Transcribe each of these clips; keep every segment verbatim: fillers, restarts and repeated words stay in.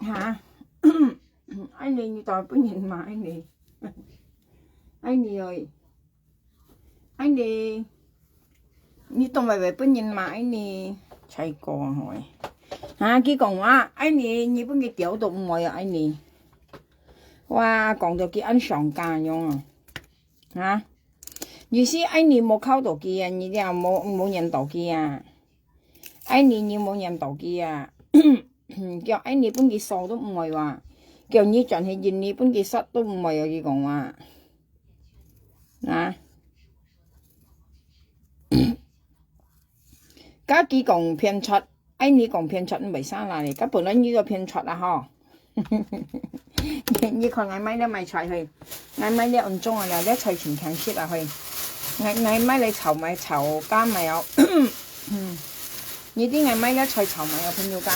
哈，愛你，你到底分人罵愛你，愛你哦，愛你，你到底會分人罵愛你，才講吼，哈，佢講話，愛你，你分佢丟都毋會哦，愛你，哇，講到佢恁傷感樣哦，哈，你是愛你無靠到佢啊，你了無無念到佢啊。 愛你，你無念到佢啊，叫愛你分佢掃都毋會哇，叫你轉去認你分佢殺都毋會啊，佢講哇，啊，家己講偏出，愛你講偏出，毋會啥啦咧，家本來你就偏出啦吼。 你看𠊎買了買出來去，𠊎買了恁重啊了，這菜盡輕食啊去。𠊎𠊎買來炒買炒加買哦。你知𠊎買了菜炒買哦，朋友家。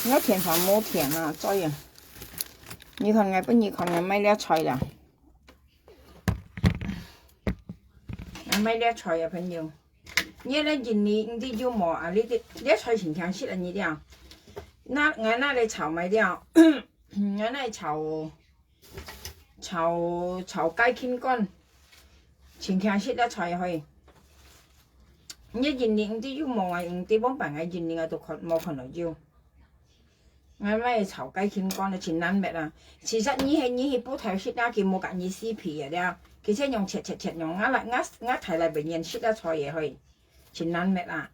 𠊎田飯無田啊，所以啊，你看𠊎分你看𠊎買了菜啦。𠊎買了菜啊，朋友。 你來印尼，你知有無啊？你這這菜盡輕食啊，你了。那𠊎拿來炒糜了，𠊎拿來炒炒炒雞心肝，盡輕食个菜嘿。你印尼，你知有無啊？你知往擺𠊎印尼，𠊎都看無看到有。 𠊎買炒雞心肝啊，盡難搣啊。其實你係你去鋪頭食啊，佢無甲你死皮个了。佢先用切切切用，𠊎來𠊎𠊎大來袂願食啊菜个嘿，盡難搣啊。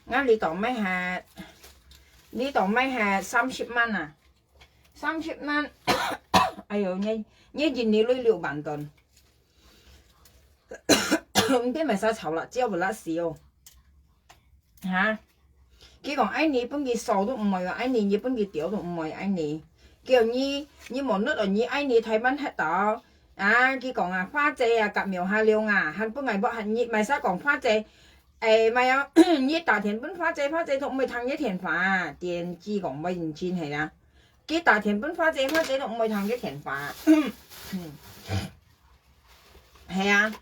𠊎呢度買下，呢度買下三十萬啊，三十萬。哎喲，你你印尼鐳六萬多，毋知買啥炒辣椒不辣死哦。 哈？佢講愛你分佢掃都毋會啊，愛你你分佢丟都毋會，愛你。叫你你無努力，你愛你台灣核到。啊，佢講啊，花姐啊，甲廟下了啊，還分𠊎剝，還你買啥講花姐？誒，買啊，你打電分花姐，花姐都毋會聽你電話啊。電佢講毋會認真係啦。佢打電分花姐，花姐都毋會聽你電話。係啊。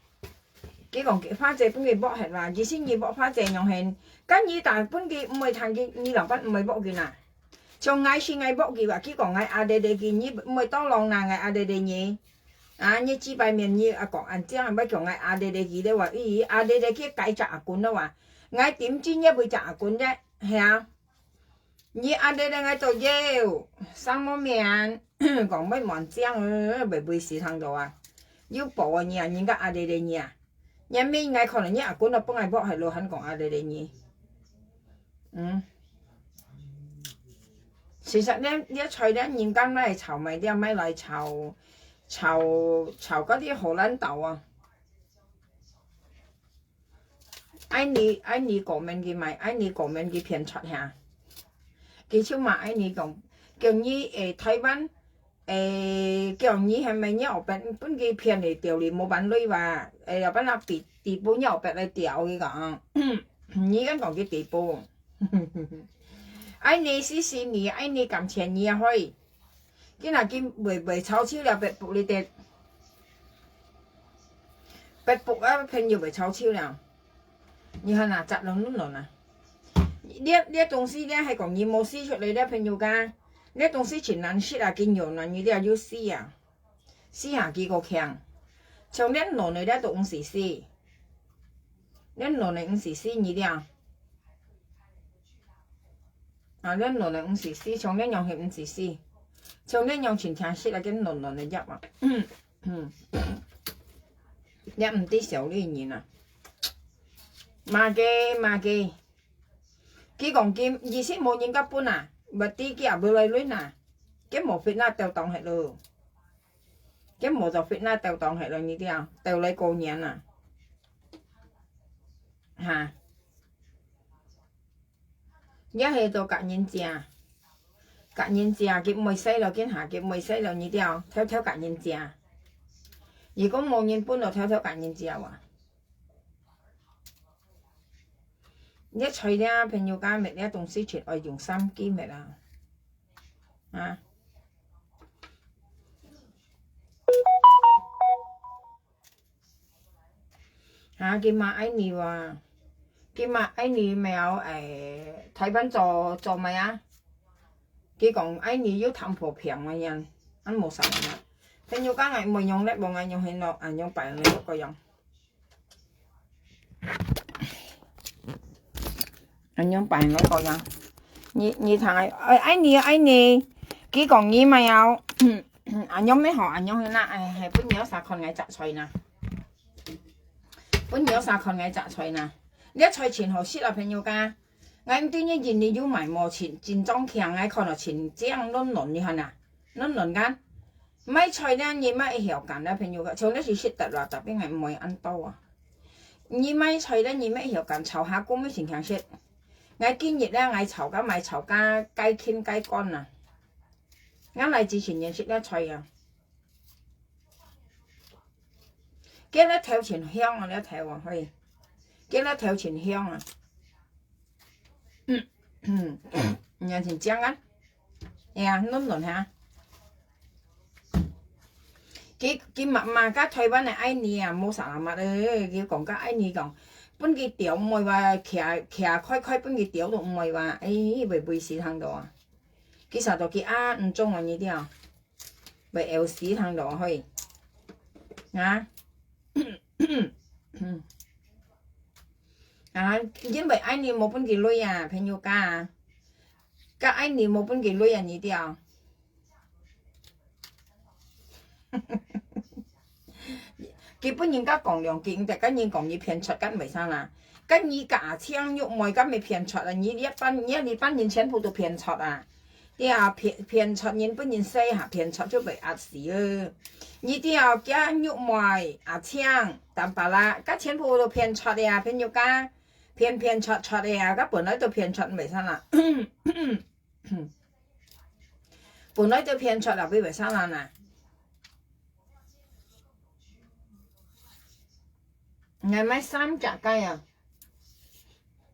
佢講花姐分佢剝忒啦，其實你剝花姐樣形，該你打分佢毋會聽佢，你老闆毋會剝佢啦。像𠊎係𠊎剝佢啊，佢講𠊎阿爹爹佢，你毋會當lòng啦，𠊎阿爹爹你。啊，你幾百年你啊講恁樣，愛講𠊎阿爹爹佢咧話，咦，阿爹爹佢改隻阿公了啊，𠊎點知你會隻阿公咧，係啊。 你阿爹爹𠊎都有，生無面，講會滿正，會會死聽到啊。有寶啊你啊，人家阿爹爹你啊。你咪𠊎看到你阿公都分𠊎剝忒咯，還講阿爹爹你。嗯。其實呢，這菜呢，人家買來炒，買了買來炒，炒炒該啲荷蘭豆啊。 愛你愛你過面佢買，愛你過面佢騙出下。佢就罵愛你講，叫你誒台灣誒，叫你係咪你後邊分佢騙你掉你無辦法哇？誒，後邊啊底底部你後邊來掉佢講，你敢講佢底部？愛你死死你，愛你感謝你啊可以。 今仔日會會臭手了，Facebook裡底，Facebook啊朋友會臭手了。你看啊，雜亂亂亂啊！這這東西呢，係講你無死出來了，朋友家，這東西盡難食啊，佢有難你了有死啊，死下佢個強，像恁亂个了都毋死死，恁亂个毋死死你了。 啊，恁老人毋識死，像恁樣係毋識死，像恁樣盡聽識啊，跟老老个藥啊。也毋知小綠人啊。罵个罵个，佢講佢以前無人家分啊，毋知佢也無來輪啊，佢無分啊，鬥當係咯，佢無就分啊，鬥當係咯，你知啊，鬥來過年啊，哈。 也係做甲人食，甲人食，佢毋會使了，今下佢毋會使了，你了，偷偷甲人食。如果無人分了，偷偷甲人食哇。這菜了，朋友家，搣這東西全愛用心機搣啊。啊。 啊，佢罵愛你哇，今嘛，愛你苗，誒，台灣做，做麼啊？佢講愛你又談破病麼樣，恁無啥人啊。朋友講，哎，無用力，無愛用，很咯，啊，用白用力，各樣。 恁樣辦个个樣。你，你聽啊，愛，愛你，愛你，佢講你嘛要，恁樣咩好，恁樣去啦，哎，係，分你有啥看𠊎摘菜啦。分你有啥看𠊎摘菜啦。這菜真好食啊，朋友家。𠊎毋知你印尼有賣無，真，真正強，𠊎看到真靚，嫩嫩，你看啊，嫩嫩个。 賣菜呢，你賣一條根啦，朋友，像你是食得啦，tapi𠊎毋會恁多啊。你賣菜呢，你賣一條根，炒下菇乜真香食。𠊎今日呢，𠊎炒个，買炒个，該輕該乾啊。𠊎來之前認識了菜啊。今日頭真香啊，這頭啊，嘿。今日頭真香啊。 嗯，嗯，你看真靚啊。哎呀，嫩嫩哈。佢，佢嘛，嘛，佮台灣个愛你啊，無啥啦嘛，呃，佢講佮愛你講，分佢丟毋會話，徛，徛開開分佢丟都毋會話，哎，會，會死忒到啊。佢啥都佢啊，毋中意你了，會枵死忒到，嘿。啊？ 啊，因為愛你無分佢鐳啊，朋友家啊。該愛你無分佢鐳啊，你知啊。佢本人家講兩句，毋得跟人講你騙出，跟為啥啦？跟你家強玉妹，跟你騙出啊！你一半，你一半人全部都騙出啊！ 對啊，騙，騙出人分人洗下，騙出就被壓死哦。你對啊，驚玉妹、阿青、淡白啦，該全部都騙出个啊，騙玉家，騙騙出出个啊，該本來都騙出，為啥啦？本來都騙出啦，為，為啥啦呐？𠊎買三隻雞啊，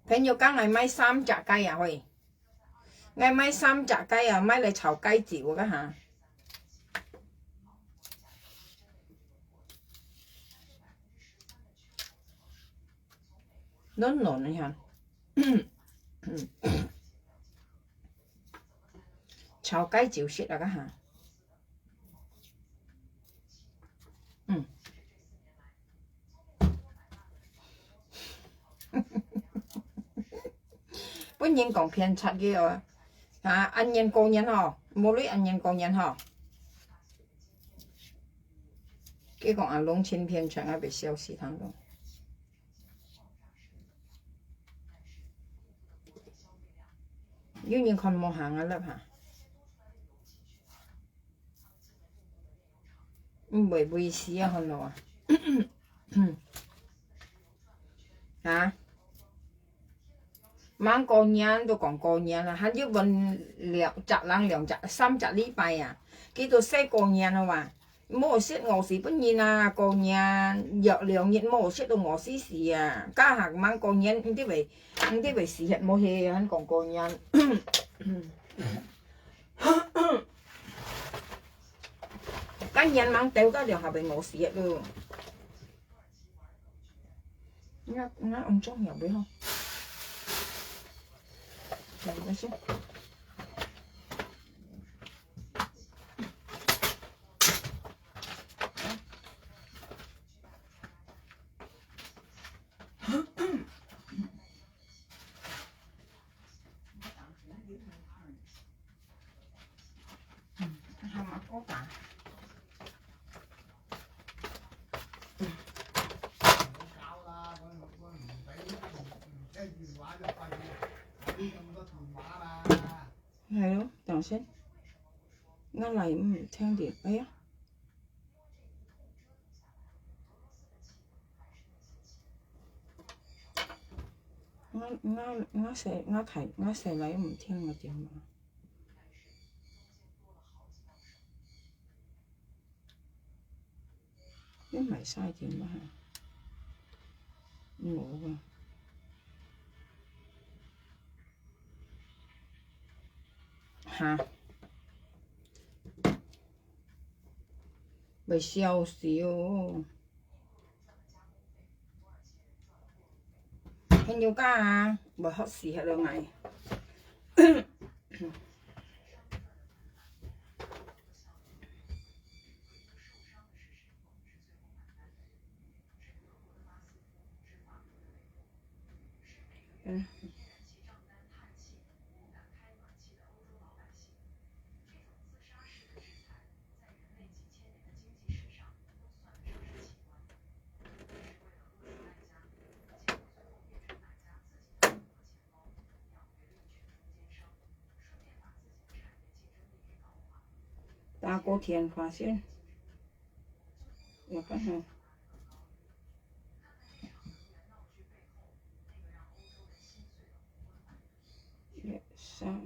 朋友講𠊎買三隻雞啊，喂。 𠊎買三隻雞啊，買來炒雞酒个哈。嫩嫩个哈。炒雞酒食啊个哈。 嗯。分人講騙賊个哦。啊，恁樣過年吼，無鐳恁樣過年吼。佢講阿龍親騙賊，𠊎被笑死他們。有人看無行啊，粒哈。 毋會會死啊，看到啊。啊？吂過年都講過年啊，還有分兩隻人兩隻三隻禮拜啊，佢都使過年了哇。無食餓死分人啊，過年約兩日無食都餓死死啊，家下吂過年，毋知會，毋知會死忒無去，還講過年。 今年吂兜到了，下邊無事了咯。𠊎，𠊎用中藥未吼？等一下先。係咯，等先。𠊎來，嗯，聽著，哎呀。 𠊎，𠊎，𠊎細，𠊎太，𠊎細倈毋聽𠊎電話。你買啥電話？我啊。哈？會笑死哦。朋友家啊，會渴死忒了𠊎。嗯。大过天发现，我看看，一二三。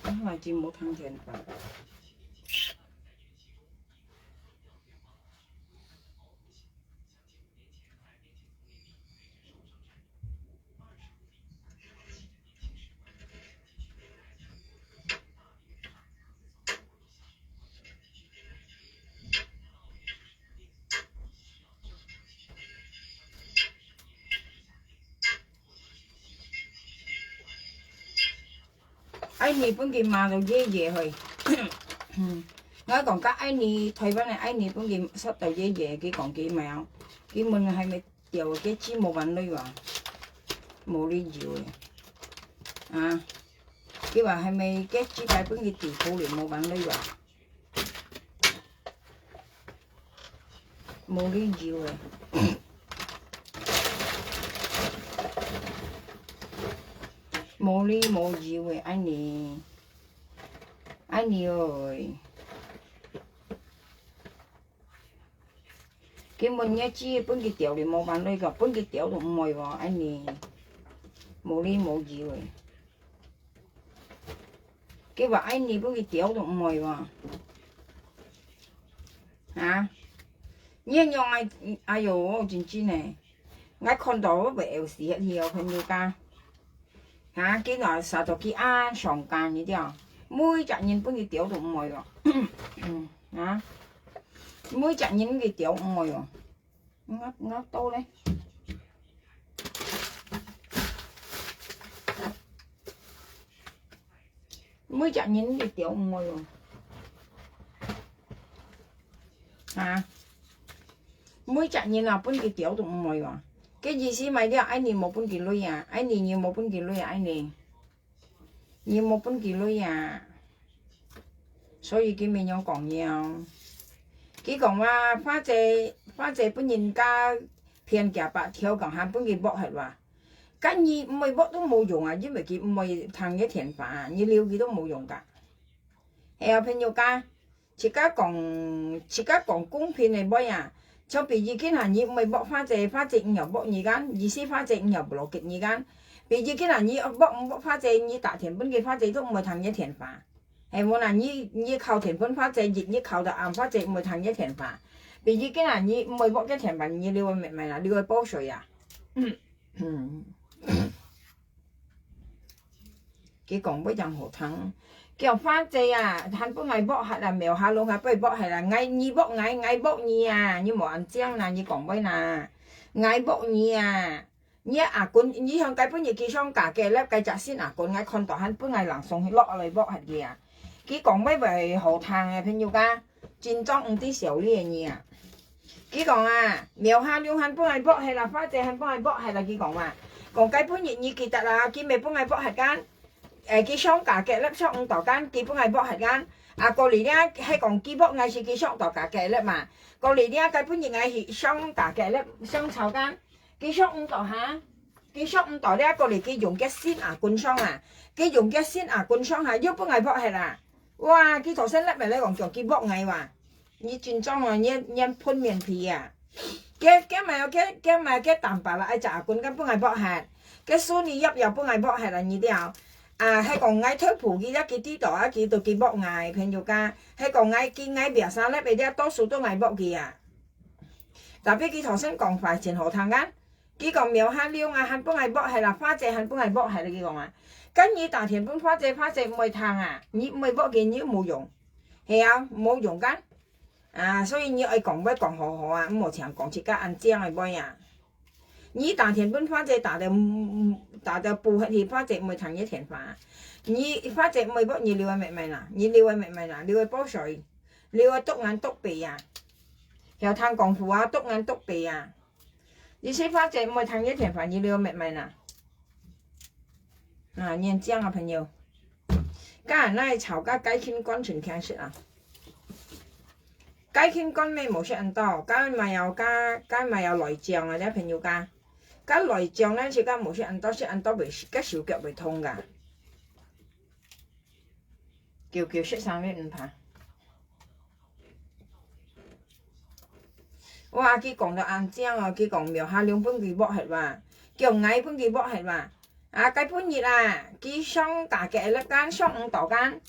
唉，我已经无通电了。爱你分佢罵到爺爺去。嗯，我讲甲爱你，台湾个爱你分佢杀到爺爷，佢讲佢咩啊？佢问系咪掉个鸡无还来哇？无理由个。啊，佢话系咪个鸡排分佢地府里无还来哇？ 无理由个，无理无由个，安尼，安尼哦。根本个鸡分佢掉哩，无办法个，分佢掉都毋会哦，安尼，无理无由个。 佢话爱你分佢掉都毋会哇？啊？你样哎，哎哟，真真呢。我看到我会饿死去哦，朋友家。啊，佢若杀到佢安上干，你知啊？每只人分佢掉都毋会哇？啊？每只人分佢掉毋会哇？ 我，我倒咧。每只人一条毋会哦。啊？每只人啊，分佢条都毋会哦。个意思嘛，了，爱你无分佢鐳啊，爱你又无分佢鐳啊，爱你。 你无分佢鐳啊，所以佢咪样讲了。佢讲话，花姐，花姐分人家骗假八条，讲还分佢剥忒哇。甲你毋会剥都无用啊，因为佢毋会听个电话啊，你留佢都无用噶。系啊，朋友家。 自家讲，自家讲公平个妹啊，像比如今下你毋会剥花姐，花姐毋要剥你干，意思花姐毋要block你干。比如今下你剥毋剥花姐，你打电分佢花姐都毋会听你电话。系无啦，你，你敲电分花姐，日日敲到暗，花姐毋会听你电话。比如今下你毋会剥个电话，你留个咩咩啦，留个补水啊。嗯，嗯。佢講話正好聽。佢講花姐啊，還分𠊎剝忒啊，苗下龍還分佢剝忒啊，𠊎你剝𠊎，𠊎剝你啊，你無恁靚啦，你講話啦，𠊎剝你啊。你阿公，你向該本日佢上架个，該隻新阿公，𠊎看到還分𠊎冷爽落來剝忒佢啊。佢講話會好聽个，朋友家，真正毋知笑你个人啊。佢講啊，苗下龍還分𠊎剝忒啦，花姐還分𠊎剝忒啦，佢講啊，講該本日你記得啦，佢乜分𠊎剝忒間。 誒，佢上架个粒上毋到間，佢分𠊎剝忒間。啊，過來呢，係講佢剝𠊎時佢上到架个粒嘛。過來呢，該本日𠊎去上架个粒上炒間，佢上毋到下，佢上毋到了，過來佢用个新阿公上啊，佢用个新阿公上下，又分𠊎剝忒啊。哇，佢頭先粒來講，叫佢剝𠊎哇。 你真正哦，你，你分面皮啊！該，該買哦，該，該買該蛋白啦，愛隻阿公，該分𠊎剝忒，該Sony葉又分𠊎剝忒啦，你了。啊，係講𠊎偷步，佢也佢知道啊，佢都佢剝𠊎，朋友家。係講𠊎，佢𠊎biasa粒个，這多數都𠊎剝佢啊。Tapi佢頭先講話真好聽啊，佢講苗下龍啊，還分𠊎剝忒啦，花姐還分𠊎剝忒啦，佢講啊。該你打電分花姐，花姐毋會聽啊，你毋會剝佢，你又無用。係啊，無用間。 啊，所以你愛講話講好好啊，毋好淨講自家恁靚个話啊。你打電分花姐打到，打到不合理，花姐毋會聽你電話。你花姐毋會幫你留个密碼啦，你留个密碼啦，留个報水，留个督眼督鼻啊，曉聽功夫啊，督眼督鼻啊。你是花姐毋會聽你電話，你留个密碼啦。啊，你很靚啊，朋友。 該恁樣炒該雞心肝真聽食啊！雞心肝乜無食恁多，該買有該，該買有內臟啊，這朋友家。該內臟呢，自家無食恁多，食恁多會，該手腳會痛个。叫叫食生理毋怕。 哇，佢講到恁靚哦，佢講苗下龍分佢剝忒哇，叫𠊎分佢剝忒哇。啊，該本日啊，佢上架个粒間，上毋到間。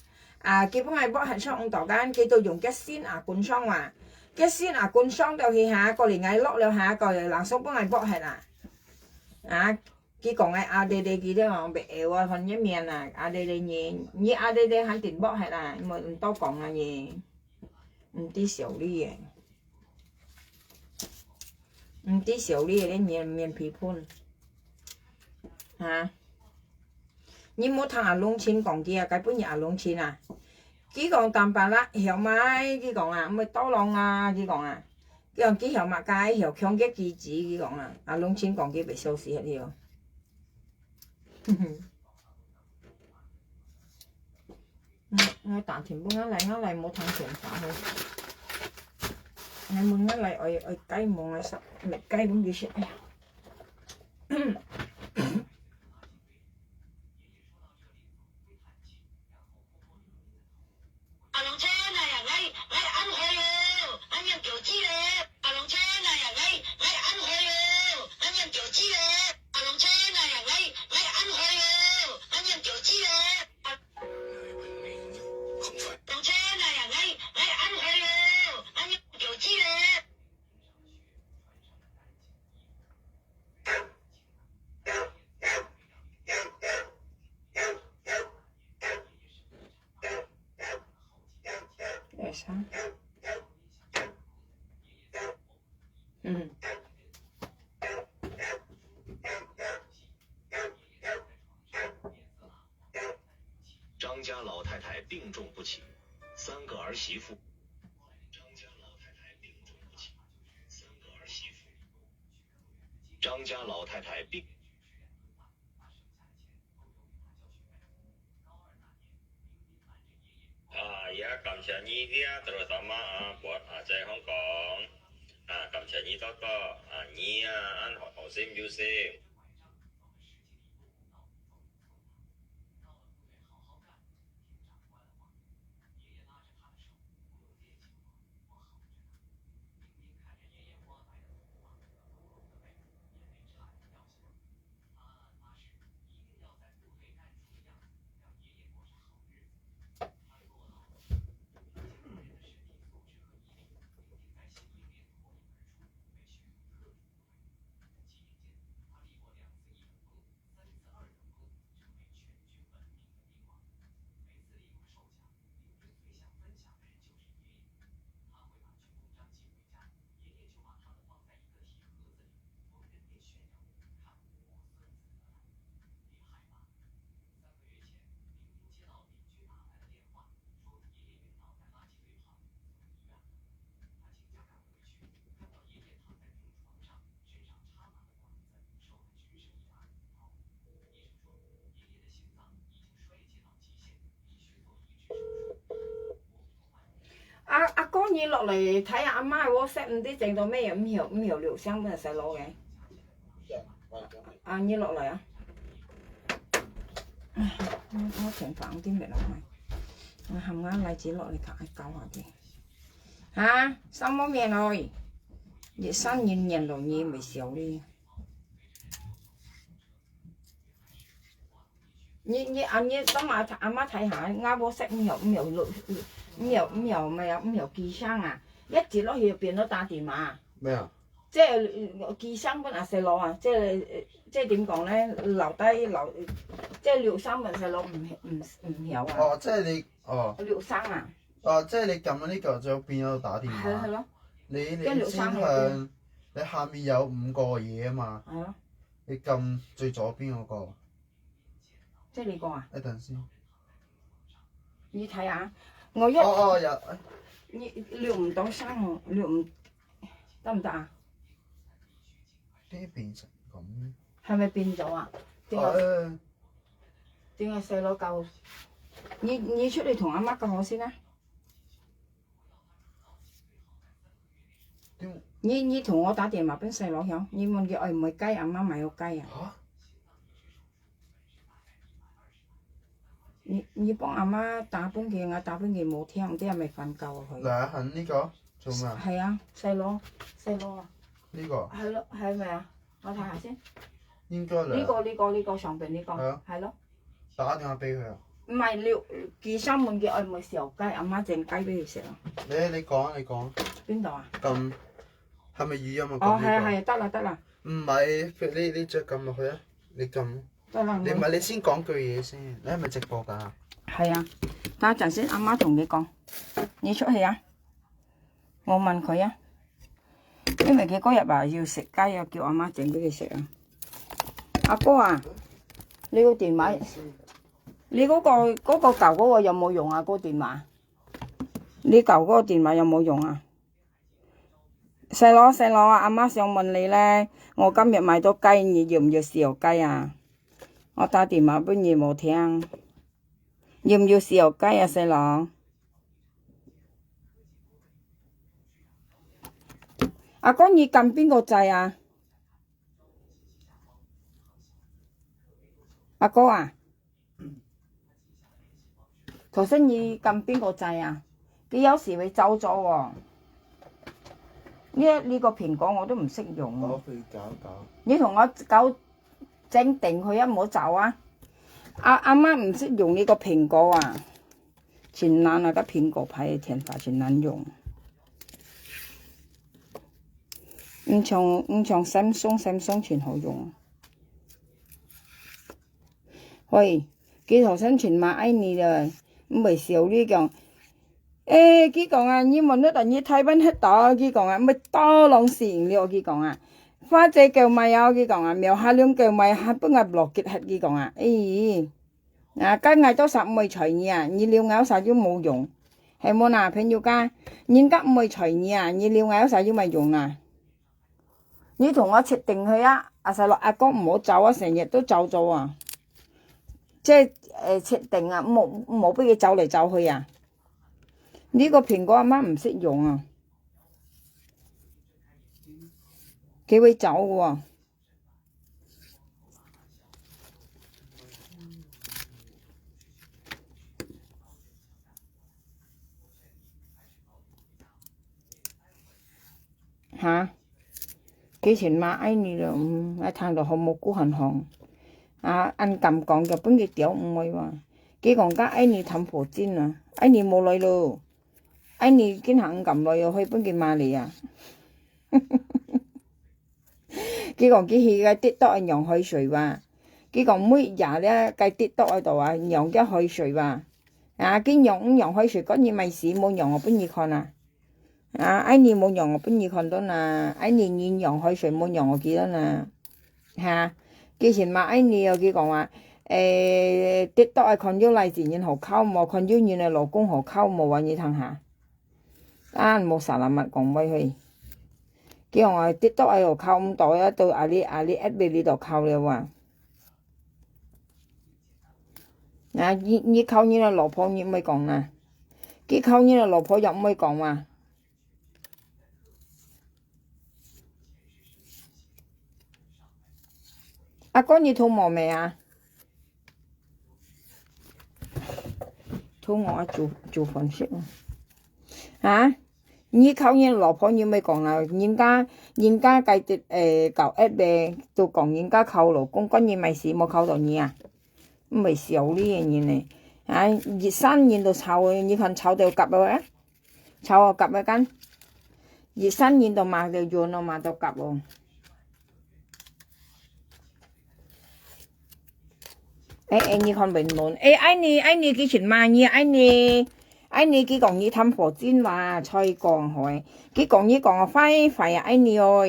啊，佢分𠊎剝忒上毋到間，佢都用个新阿公上哇。个新阿公上到去下，過來𠊎落了下，過來冷爽分𠊎剝忒啊。啊， 佢講个阿爹爹，佢這樣白話翻譯面啊，阿爹爹你，你阿爹爹還頂薄係啦，毋，毋多講啊你，毋知笑你个，毋知笑你个，你面，面皮眏，哈？你莫聽阿龍親講佢啊，該本日阿龍親啊，佢講淡薄啦，曉買，佢講啊，毋會倒浪啊，佢講啊。 佢講佢曉麼个，曉強个機子，佢講啊，阿龍親講佢會笑死忒了。嗯，𠊎打電分𠊎倈，𠊎倈無聽電話吼。𠊎問𠊎倈愛，愛雞毛，𠊎煠，煠雞分佢食。哎呀。 阿龍親啊，𠊎，𠊎恁好哦，𠊎念九字咧。阿龍親啊，𠊎，𠊎恁好哦，𠊎念九字咧。阿龍親啊，𠊎，𠊎恁好哦，𠊎念九字咧。阿龍親啊，𠊎，𠊎恁好哦，𠊎念九字咧。 為啥？嗯。张家老太太病重不起，三个儿媳妇。张家老太太病重不起，三个儿媳妇。张家老太太病。 啊，也感謝你个，terutama啊，buat啊，在香港。啊，感謝你多多。啊，你啊，恁好，好心有心。你落來睇下阿媽个WhatsApp，毋知整到咩樣，毋曉，毋曉錄相分細佬个。啊，你落來啊。唉，我，我電話毋知咩落來。我喊我倈仔落來，佢愛搞下佢。啊，什麼面哦？一生人年老你會笑哩。 你，你，啊，你等下阿媽睇下，𠊎WhatsApp毋曉，毋曉錄，毋曉，毋曉咩啊，毋曉記聲啊，一接落去就變到打電話。咩啊？這，呃，記聲分阿細佬啊，這，呃，這點講呢？老弟，老，這錄聲分細佬毋，毋，毋曉啊。哦，這你，哦。錄聲啊。哦，這你撳呢個就變到打電話。係，係咯。你，你先看，這錄聲係。你下面有五個嘢嘛。係咯。 你撳最左邊嗰個。這裡個啊？哎，等先。你睇下，我一，哦，哦，有，哎。你錄毋到聲哦，錄毋，得毋得啊？呢邊成咁咩？係咪變咗啊？點解，哦，哎。點解細佬搞？你，你出去同阿媽講好先啊。 你，你同我打電話分細佬曉，你問佢愛毋愛雞，阿媽買好雞啊。哈？你，你幫阿媽打分佢，𠊎打分佢無聽，這樣咪煩搞啊佢。來，喊呢個，做咩啊？係啊，細佬，細佬啊。呢個？係咯，係咪啊？ 我睇下先。應該啦。呢個，呢個，呢個上邊呢個，係啊。係咯。打電話畀佢啊。毋係，你，佢想問佢愛毋愛燒雞，阿媽整雞畀佢食啊。你，你講啊，你講。邊度啊？撳，係咪語音啊？哦，撳呢個。係啊，係啊，得啦，得啦。唔係，你，你再撳落去啊，你撳。得啦，你唔係，你先講句嘢先，你係咪直播㗎？係啊，等下陣先，阿媽同你講，你出去啊。 我問佢啊，因為佢嗰日話要食雞啊，叫阿媽整畀佢食啊。阿哥啊，你個電話，你嗰個，嗰個舊嗰個有冇用啊？嗰個電話，你舊嗰個電話有冇用啊？細佬，細佬啊，阿媽想問你咧，我今日買到雞，你要唔要燒雞啊？我打電話畀你無聽，要唔要燒雞啊，細佬？ 阿哥，你撳邊個掣啊？阿哥啊，頭先你撳邊個掣啊？佢有時會走咗哦。呢，呢個蘋果我都毋識用哦。我去搞搞。你同我搞整定佢啊，毋好走啊！阿，阿媽毋識用呢個蘋果啊！ 盡難啊，該蘋果牌个電話盡難用。毋像，毋像Samsung，Samsung盡好用。喂，佢頭先盡罵愛你了，毋會笑你講。誒，佢講啊，你問你等你台灣黑道，佢講啊，毋會多浪性了，佢講啊。花姐叫賣啊，佢講啊，苗下龍叫賣，還分𠊎block佢，佢講啊，誒。 啊，該𠊎到時毋會睬你啊，你留𠊎有啥又無用，係無哪，朋友家？人家毋會睬你啊，你留𠊎有啥又無用啊？你同我設定去啊，阿細佬阿哥毋好走啊，成日都走走啊。這，呃，設定啊，毋好，毋好畀佢走來走去啊。你個蘋果阿媽毋識用啊，佢會走个喎。 哈？佢盡罵愛你了，嗯，𠊎聽到好無辜寒寒。啊，恁敢講，就分佢丟毋會哇。佢講佮愛你談破金啊，愛你無來咯。愛你今下毋敢來哦，會分佢罵你啊。 佢講佢去該TikTok个讓海水哇。佢講每日咧該TikTok个度啊，讓个海水哇。啊，佢讓毋讓海水，該日買死無讓我分你看啊。啊，愛你無讓我分你看到哪，愛你你讓海水無讓我記得哪。哈，佢先罵愛你哦，佢講啊，誒，TikTok个看有來自人好靠無，看有人个老公好靠無啊，你聽下。 啊，無salamat講話去。佢講啊，TikTok愛有靠毋到，要到阿里，阿里FB里度靠了啊。啊，你，你靠你个老婆，你毋會講啊。佢靠你个老婆又毋會講啊。阿哥，你肚無咩啊？肚餓啊，煮，煮飯食哦。啊？你靠你老婆，你毋好講啦，人家，人家該隻，誒，搞F B都講人家靠老公，關你麼事，無靠到你啊？毋會笑你个人呢。啊，一山人都吵个，你看吵到甲哦，啊？吵到甲个間，一山人都罵到冤哦，罵到甲哦。 哎，哎，你看文文，哎，愛你，愛你，佢尋罵你，愛你，愛你，佢講你談火箭話，再講吼，佢講你講壞壞啊，愛你哦，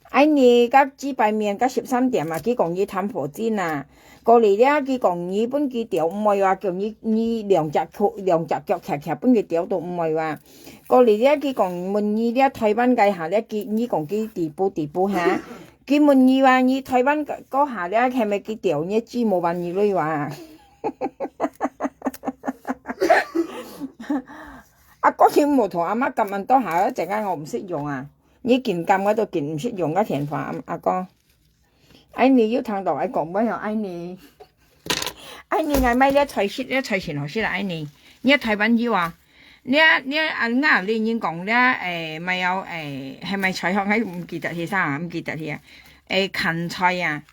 愛你，甲幾百面，甲十三點啊，佢講你談火箭啊，過來了，佢講你分佢調，毋會話叫你，你兩隻腳，兩隻腳徛徛分佢調都毋會話。 過來了，佢講問你了台灣該下了，佢，你講佢地步地步哈。佢問你話，你台灣該，該下了，係毋係佢調你姊妹還你女話？啊，過去無同阿媽咁樣多下，陣間我毋識用啊。你緊撳，我都緊毋識用个電話，阿，阿哥。 愛你又聽到愛講話哦，愛你。愛你，𠊎買了菜食，了菜真好食啦，愛你。你台灣有啊？你，你啊，𠊎你人講了，誒，買了，誒，係買菜好，𠊎毋記得係啥啊，毋記得係啊。誒，芹菜啊，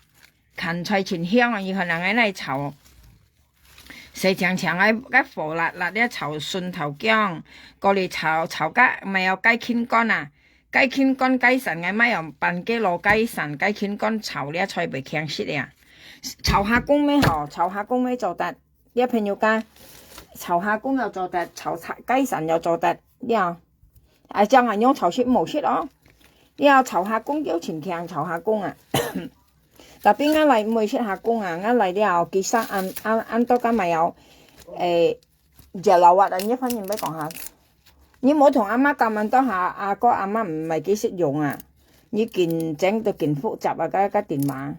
芹菜真香啊，你看人家來炒。 洗淨淨个，个火辣辣个炒筍頭薑，過來炒，炒甲買有雞筋肝啊，雞筋肝雞腎个買有半个老雞腎，雞筋肝炒了菜會香食啊。炒蝦公乜好，炒蝦公乜做得，你朋友家，炒蝦公又做得，炒菜，雞腎又做得，了。啊，這樣啊，用炒食無食哦。了，炒蝦公就盡香，炒蝦公啊。 Tapi𠊎來毋會食蝦公啊，𠊎來了，其實恁，恁，恁多个買哦，誒，食老屈啊，你反正毋好講下。你無同阿媽講，恁多下阿哥阿媽毋係幾識用啊，你緊整到緊複雜啊，个，个電話。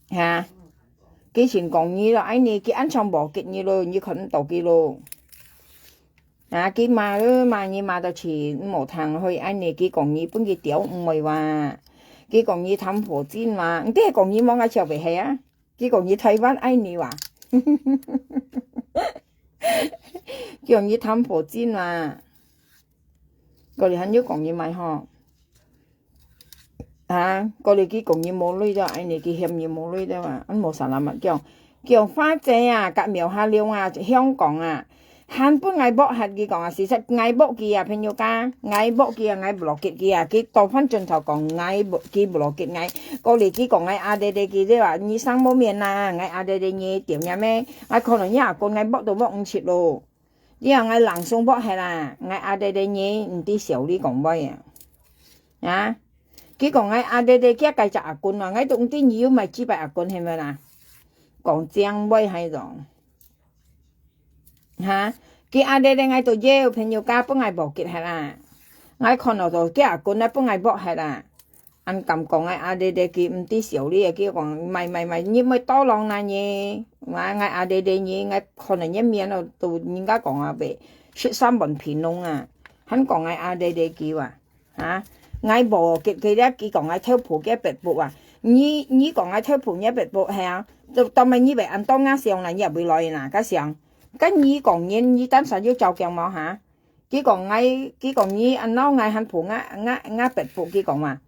哈？佢先講你咯，哎，你，佢恁像無激你咯，你看毋到佢咯。 啊，佢罵，罵你罵到盡無通，所以恁呢佢講你分佢調毋會話，佢講你談火箭話，毋知係講你無，𠊎笑袂係啊。佢講你台灣愛你話，佢講你談火箭話，過來還有講你買吼。 啊，過來佢講你無鐳了，恁呢佢嫌你無鐳了啊，恁無salamat講。叫花姐啊，甲苗下龍啊，香港啊，還分𠊎block忒佢講啊，事實𠊎block佢啊，朋友家，𠊎block佢啊，𠊎block佢啊，佢倒翻轉頭講𠊎block，佢block佢𠊎，過來佢講𠊎阿爹爹佢了啊，你生無面啊，𠊎阿爹爹你點樣咩？𠊎可能你阿公𠊎block都block毋切咯。 你講𠊎冷送block忒啦，𠊎阿爹爹你毋知笑你講話啊。啊，佢講𠊎阿爹爹佢該隻阿公啊，𠊎都毋知你有買幾擺阿公係無啦？講正話係咯。哈，佢阿爹爹𠊎都有，朋友家分𠊎無結忒啦。𠊎看到都佢阿公啊分𠊎block忒啦。 恁敢講𠊎阿爹爹佢毋知笑你啊，佢講，買，買，買，你莫多lòng啦你，𠊎，𠊎阿爹爹你，𠊎看到你面咯，都人家講啊，會食三碗皮弄啊，還講𠊎阿爹爹佢啊，哈，𠊎無激佢了，佢講𠊎偷抱佢个白布啊，你，你講𠊎偷抱你个白布係啊，到，到尾你會恁多𠊎想啦，你也會來啦，該想，該你講你，你單純有照鏡無哈？ 佢講𠊎，佢講你恁鬧𠊎還抱𠊎，𠊎，𠊎白布，佢講嘛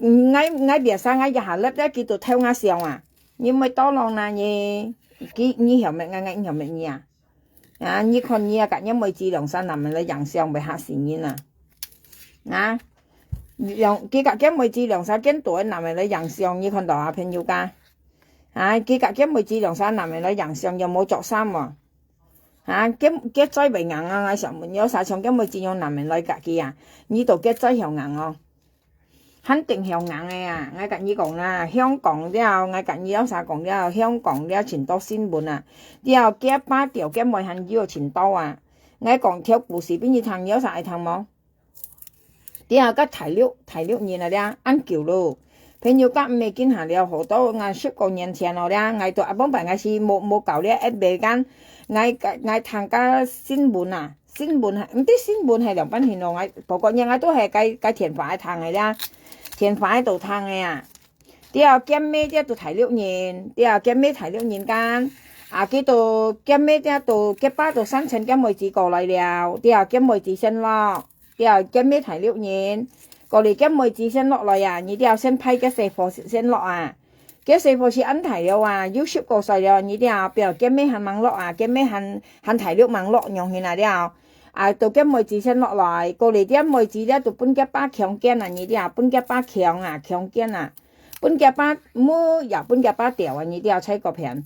，𠊎，𠊎biasa𠊎一下粒咧，佢都偷𠊎笑啊。你莫多lòng啦你，佢，你曉乜𠊎，𠊎曉乜你啊？啊，你看你啊，甲你妹子兩儕男人來影相，會嚇死人啊！啊，兩，佢甲佢妹子兩儕見到个男人來影相，你看到啊，朋友家？啊，佢甲佢妹子兩儕男人來影相，有無著衫無？ 啊，佢，佢嘴會硬啊，𠊎想問，有啥像佢妹子樣男人來甲佢啊？你都佢嘴曉硬哦。肯定曉硬个啊！𠊎甲你講啦，香港了，𠊎甲你有啥講了，香港了，盡多新聞啊。了，佢爸調佢妹還有盡多啊。𠊎講條故事分你聽，你有啥愛聽無？ 了，甲大陸，大陸人啊了，恁久咯。朋友甲毋係今下了，好多，啊，十過年前咯了，𠊎都，啊，往擺𠊎是無，無搞了，一袂間，𠊎，𠊎聽甲新聞啊，新聞還，毋知新聞還兩般形容啊，不過人家都係該，該電話聽个啦，電話都聽个啊。對，見面這都大陸人，對，見面大陸人間，啊，佢都見面這都結巴都三層見妹子過來了，對，見妹子先落，對，見面大陸人，過來見妹子先落來啊，你對，先派个細貨先落啊。 該細貨係恁大了啊，又十過歲了，你這表見面還吂落啊，見面還，還大陸吂落，樣形啊了。啊，都見妹子先落來，過來這妹子這都分佢爸強姦啊，你這分佢爸強啊，強姦啊，分佢爸摸也分佢爸吊啊，你這在該片。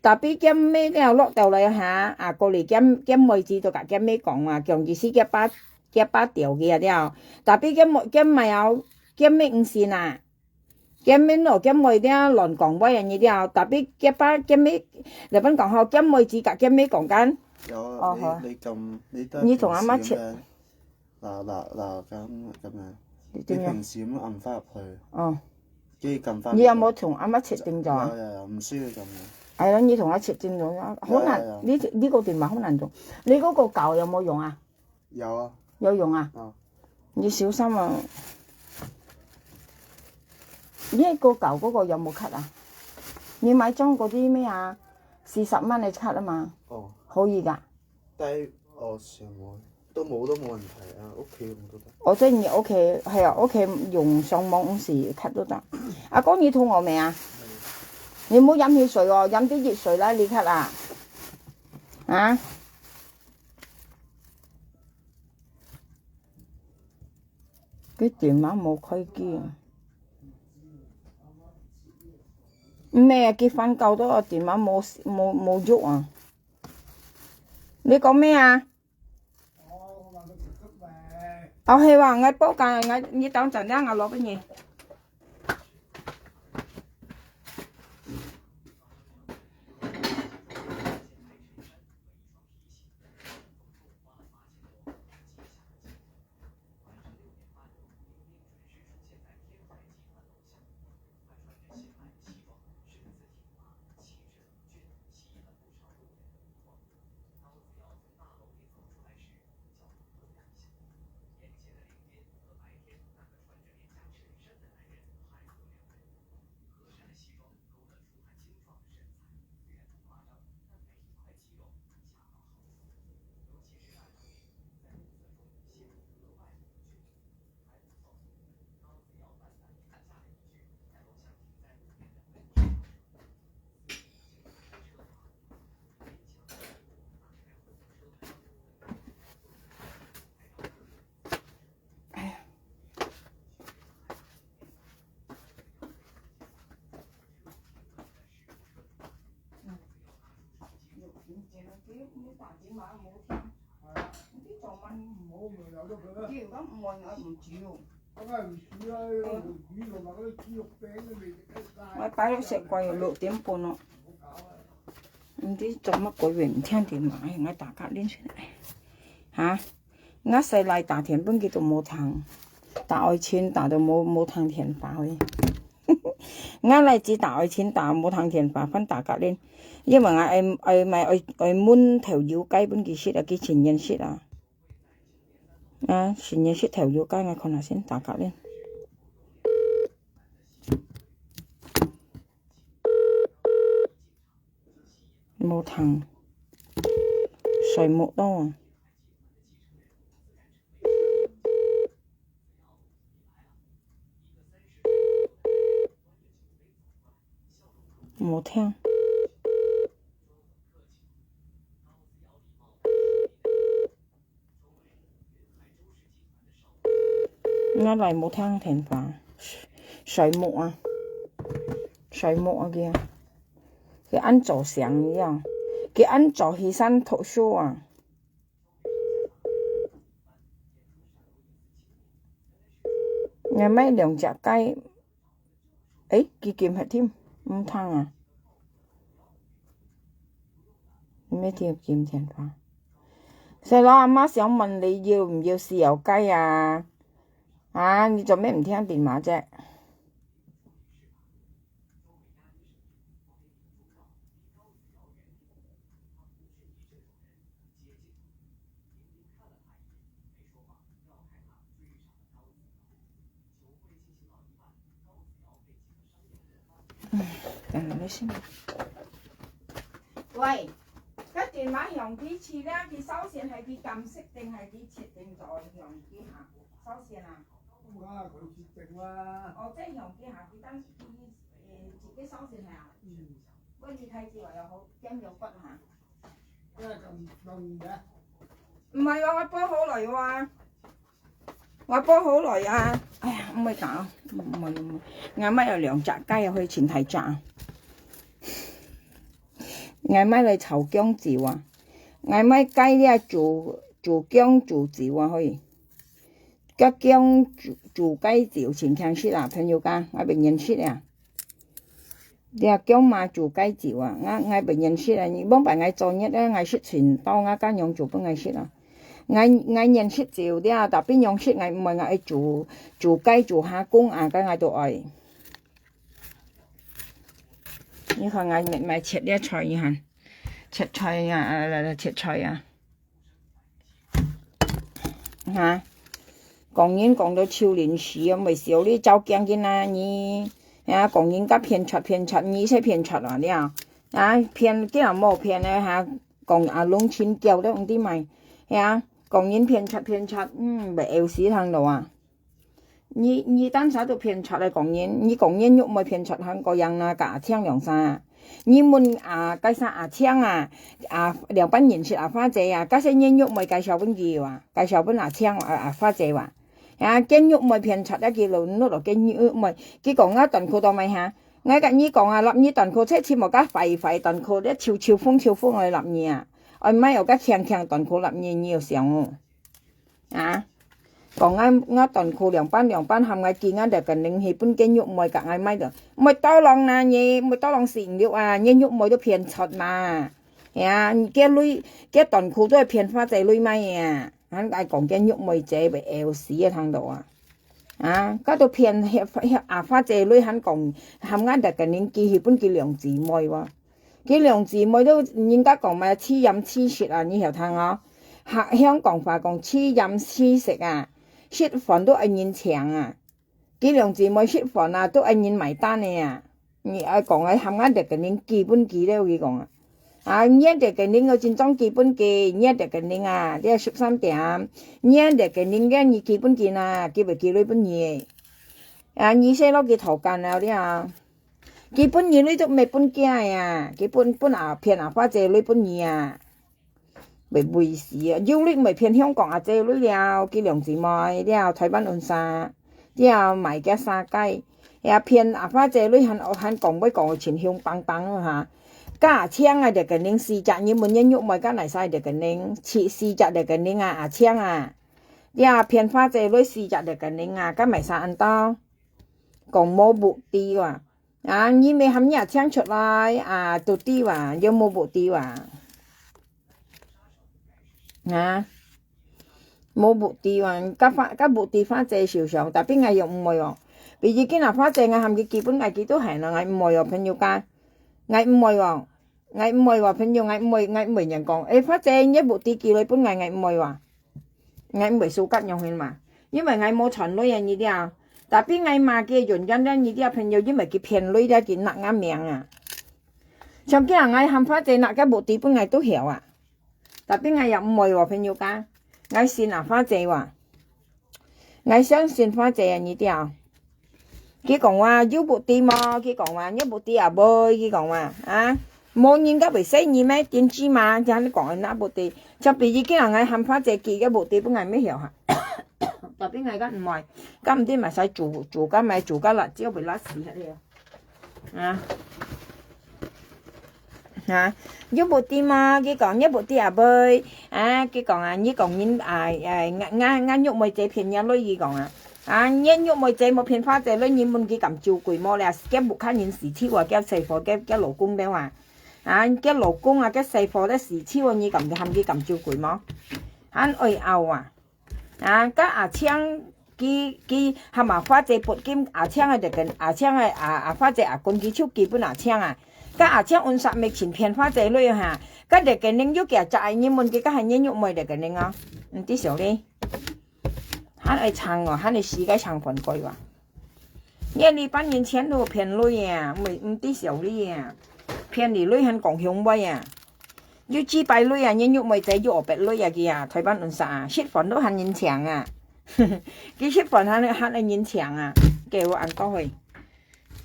Tapi見面了落到來哈，啊，過來見，見妹子都甲見面講啊，強意思佢爸，佢爸吊佢啊了。Tapi見妹，見妹後，見面毋信啊。 見面咯，見妹這亂講話啊，你這，tapi佢爸見面，日本講吼，見妹子甲見面講間。有啊，哦，好。你，你撳，你撳你同阿媽切。平時咁樣，嗱，嗱，嗱，咁，咁樣，你點樣？你平時咁樣撳翻入去，哦。跟住撳翻入去。你有冇同阿媽切定咗啊？有，有，有，毋需要撳嘅。係咯，你同佢切定咗啊，好難，有，有，有。你，你個電話好難做。你嗰個舊有冇用啊？ 有啊。有用啊？啊。你小心啊！你個舊嗰個有冇卡啊？你買張嗰啲咩啊？四十蚊嘅卡啊嘛。哦。可以㗎。但係，哦，上網，都冇，都冇問題啊，屋企用都得。哦，即係你屋企，係啊，屋企用上網嗰時卡都得。阿哥，你肚餓未啊？你唔好飲汽水哦，飲啲熱水啦，你卡啊。啊？ 佢電話無開機啊。毋係啊，佢翻舊到電話無，無，無用啊。你講咩啊？哦，係啊，𠊎報價，𠊎，你等陣啊，𠊎攞分你。𠊎擺到食過六點半咯。毋知做麼个會毋聽電話，𠊎打卡練先。哈？ 𠊎細賴打電分佢都無聽，打愛情打都無，無聽電話去。𠊎倈仔打愛情打無聽電話，反打甲恁，因為𠊎愛，愛買，愛，愛燜豆油雞分佢食啊，佢情願食啊。啊，情願食豆油雞，𠊎看下先，打甲恁。無聽，睡目到啊。 無聽。𠊎倈無聽電話，睡目啊，睡目啊佢啊，佢恁早醒一樣，佢恁早起身讀書啊。 𠊎買兩隻雞，誒，佢撳忒添，毋聽啊！你乜聽撳電話？細佬，阿媽想問你要毋要豉油雞啊？啊，你做咩毋聽電話啫？等等，你先。喂，該電話響佢切啦，佢首先係佢撳熄定係佢切定咗響佢下？首先啊。哇，佢切定啦。哦，即係響佢下，佢當時佢，呃，自己首先係啊。嗯。喂，你睇住我有好驚有骨下。該咁樣嘅。毋係啊，我煲好來哇。 我煲好來啊！哎呀，毋會搞，毋會，毋會。𠊎買有兩隻雞啊，可以請大家。𠊎買來炒薑酒啊，𠊎買雞咧煮，煮薑煮酒啊，可以。該薑煮，煮雞酒，請聽識啊，朋友家，𠊎袂認識啊。 這薑嫲煮雞酒啊，𠊎，𠊎袂認識啊，你往擺𠊎做月啊，𠊎識尋到，𠊎家娘煮分𠊎食啊。𠊎，𠊎認識酒了，tapi樣式𠊎毋會，𠊎愛煮，煮雞煮蝦公啊，該𠊎都愛。你看𠊎買，買切這菜，你看，切菜啊，啊，來，來，切菜啊。 哈，講人講到手臨時，毋會笑你照鏡个啊你。啊，講人甲騙賊騙賊，你才騙賊啊了。啊，騙，竟然無騙个哈，講啊，弄清叫都毋知買。啊，講人騙賊騙賊，嗯，袂枵死通了啊。你，你單儕都騙賊來講人，你講人又毋會騙賊還過樣啦，甲阿青兩儕。 你問啊，介紹阿青啊，啊，兩班認識阿花姐啊，介紹你玉妹介紹分佢啊，介紹分阿青啊，阿花姐啊。啊，見玉妹騙賊啊，佢就落落見玉妹，佢講啊，短褲到買哈。𠊎甲你講啊，立你短褲，切切莫甲壞壞短褲，咧秋秋風秋風來立你啊。愛買有甲輕輕短褲立你，你有想哦。 啊，講𠊎，𠊎短褲兩班兩班，喊𠊎寄𠊎條个零去分見玉妹，甲𠊎買个，毋會多人啦你，毋會多人食六啊，你玉妹都騙賊嘛。呀，你个鐳，个短褲都係騙花姐鐳買啊，還愛講見玉妹姐會枵死个聽到啊。啊，該都騙，遐，遐，啊，花姐鐳還講，喊𠊎條个零寄去分佢兩姊妹喎。 佢兩姊妹都，人家講嘛，自飲自食啊，你曉聽哦？客鄉講法講自飲自食啊，食飯都愛人請啊。佢兩姊妹食飯啊，都愛人買單个啊。你愛講个喊𠊎條个人寄分佢了，佢講啊。啊，你條个人愛真正寄分佢，你條个人啊，你十三點，你條个人个你寄分佢啊，佢會寄鐳分你个。啊，你先落去討幹了了。 佢分你鐳都毋係分囝个啊，佢分，分阿騙阿花姐鐳分你啊，袂，袂死啊！有鐳毋係騙香港阿姐鐳了，佢兩姊妹了，台灣安沙，了買个沙雞，也騙阿花姐鐳還，還講會講到全香梆梆了哈。甲阿青啊，條个零四隻，你問你玉妹甲哪儕條个零，四，四隻條个零啊，阿青啊，了騙花姐鐳四隻條个零啊，甲買啥恁多？講無目的啊。 啊，你毋係喊若青出來，啊，都知哇，又無目的哇。啊，無目的哇，甲花，甲目的花姐受傷，tapi𠊎又毋會哦。比如今日花姐，𠊎喊佢寄分𠊎，佢都還啊，𠊎毋會哦，朋友家，𠊎毋會哦。 𠊎毋會話朋友，𠊎毋會，𠊎毋會人講，誒，花姐，你目的寄來分𠊎，𠊎毋會話。𠊎毋會輸甲樣形嘛，因為𠊎無傳鐳啊，你知啊。Tapi𠊎罵佢原因咧，你知啊，朋友，因為佢騙鐳咧，佢拿𠊎名啊。像今日𠊎喊花姐拿个目的分𠊎都曉啊。Tapi𠊎也毋會話朋友家，𠊎信啊花姐話。 𠊎相信花姐啊，你知啊。佢講話有目的無？佢講話有目的啊，無，佢講話啊，無人家會使你咩？點知嘛？就恁樣講，那目的，像比如今日𠊎喊花姐寄个目的，分𠊎咩曉哈？Tapi𠊎个毋會，敢毋知嘛使煮，煮个咩？煮个辣椒會辣死个。 啊。啊，你目的嘛，佢講，你目的啊，會，啊，佢講啊，你講人，啊，啊，𠊎，𠊎，𠊎玉妹姐騙你鐳，佢講啊。啊，你玉妹姐無騙花姐鐳，你問佢敢照顧無咧？佢屋下人死透啊，佢細伙，佢，佢老公了啊。啊，佢老公啊，佢細伙咧死透啊，你敢，喊佢敢照顧無？恁愛拗啊。 啊，甲阿青，佢，佢喊阿花姐撥金，阿青个就跟阿青个阿，阿花姐阿公佢手寄分阿青啊。甲阿青運煞物情騙花姐鐳哈，甲就跟人又寄隻个人問佢甲還人玉妹就跟人哦，毋知曉咧。還愛唱哦，還愛死个唱飯鬼哇。你這班人全部騙鐳啊，毋，毋知曉你啊，騙你鐳還講雄話啊，有幾百鐳啊，你又毋會再有白鐳啊佢啊，台灣人啥啊，食飯都喊人請啊，佢食飯還，還喊人請啊，叫𠊎恁多去，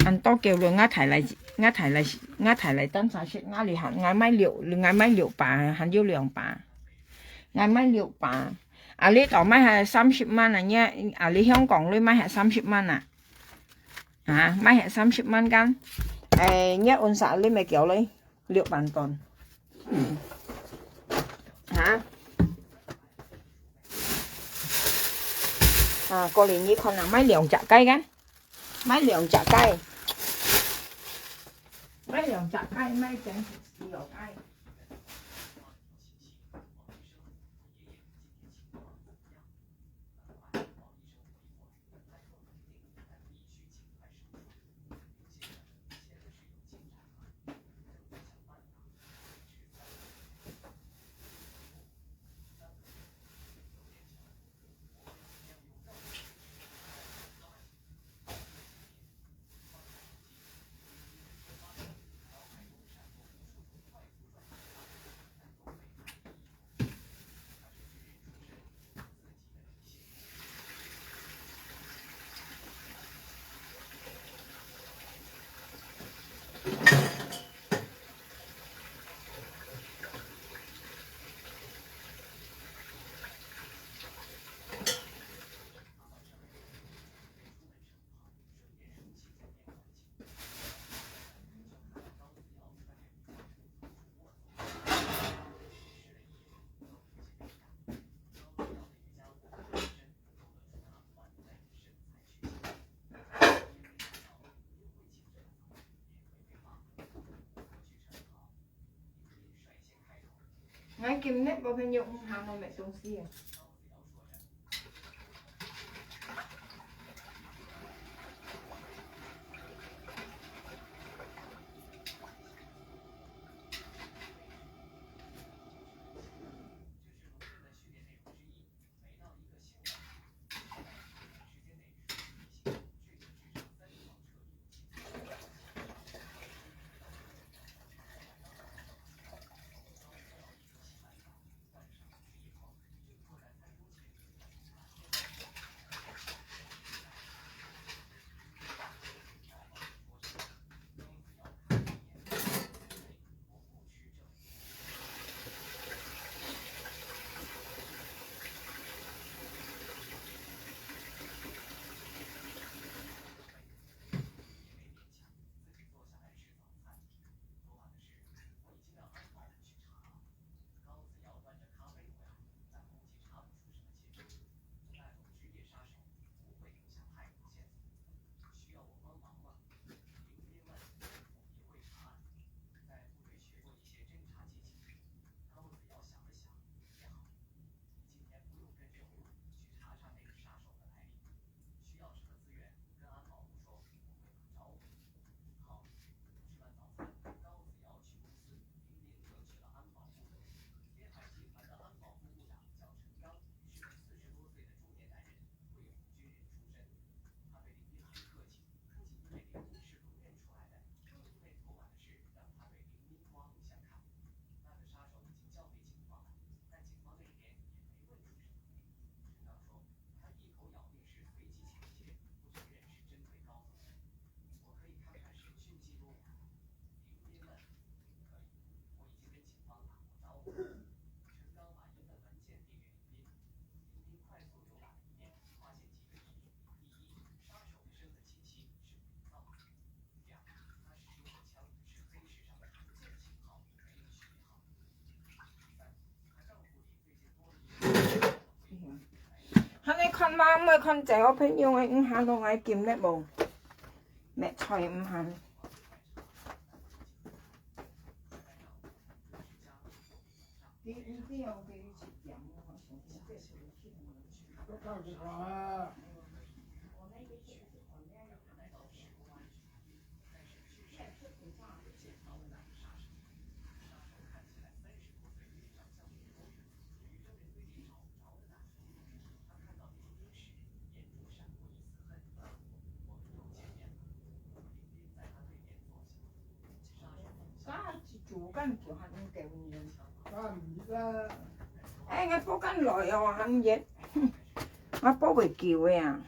恁多叫了，𠊎提來，𠊎提來，𠊎提來當啥食，𠊎哩喊，𠊎買六，𠊎買六把，還有兩把，𠊎買六把。 啊，你到買下三十萬啊，你啊，你香港你買下三十萬啊？啊，買下三十萬間？誒，你按啥你咪叫你六萬ton？啊？啊，過年你看啊，買兩隻雞間，買兩隻雞，買兩隻雞，買整四隻雞。𠊎今日無朋友，毋行，𠊎買東西啊。還愛看嘛，毋愛看，最好朋友个，嗯，下落來金个無？麥菜毋行。煮緊就還毋夠熱。哎，𠊎煲緊來哦，還熱。𠊎煲會久个啊。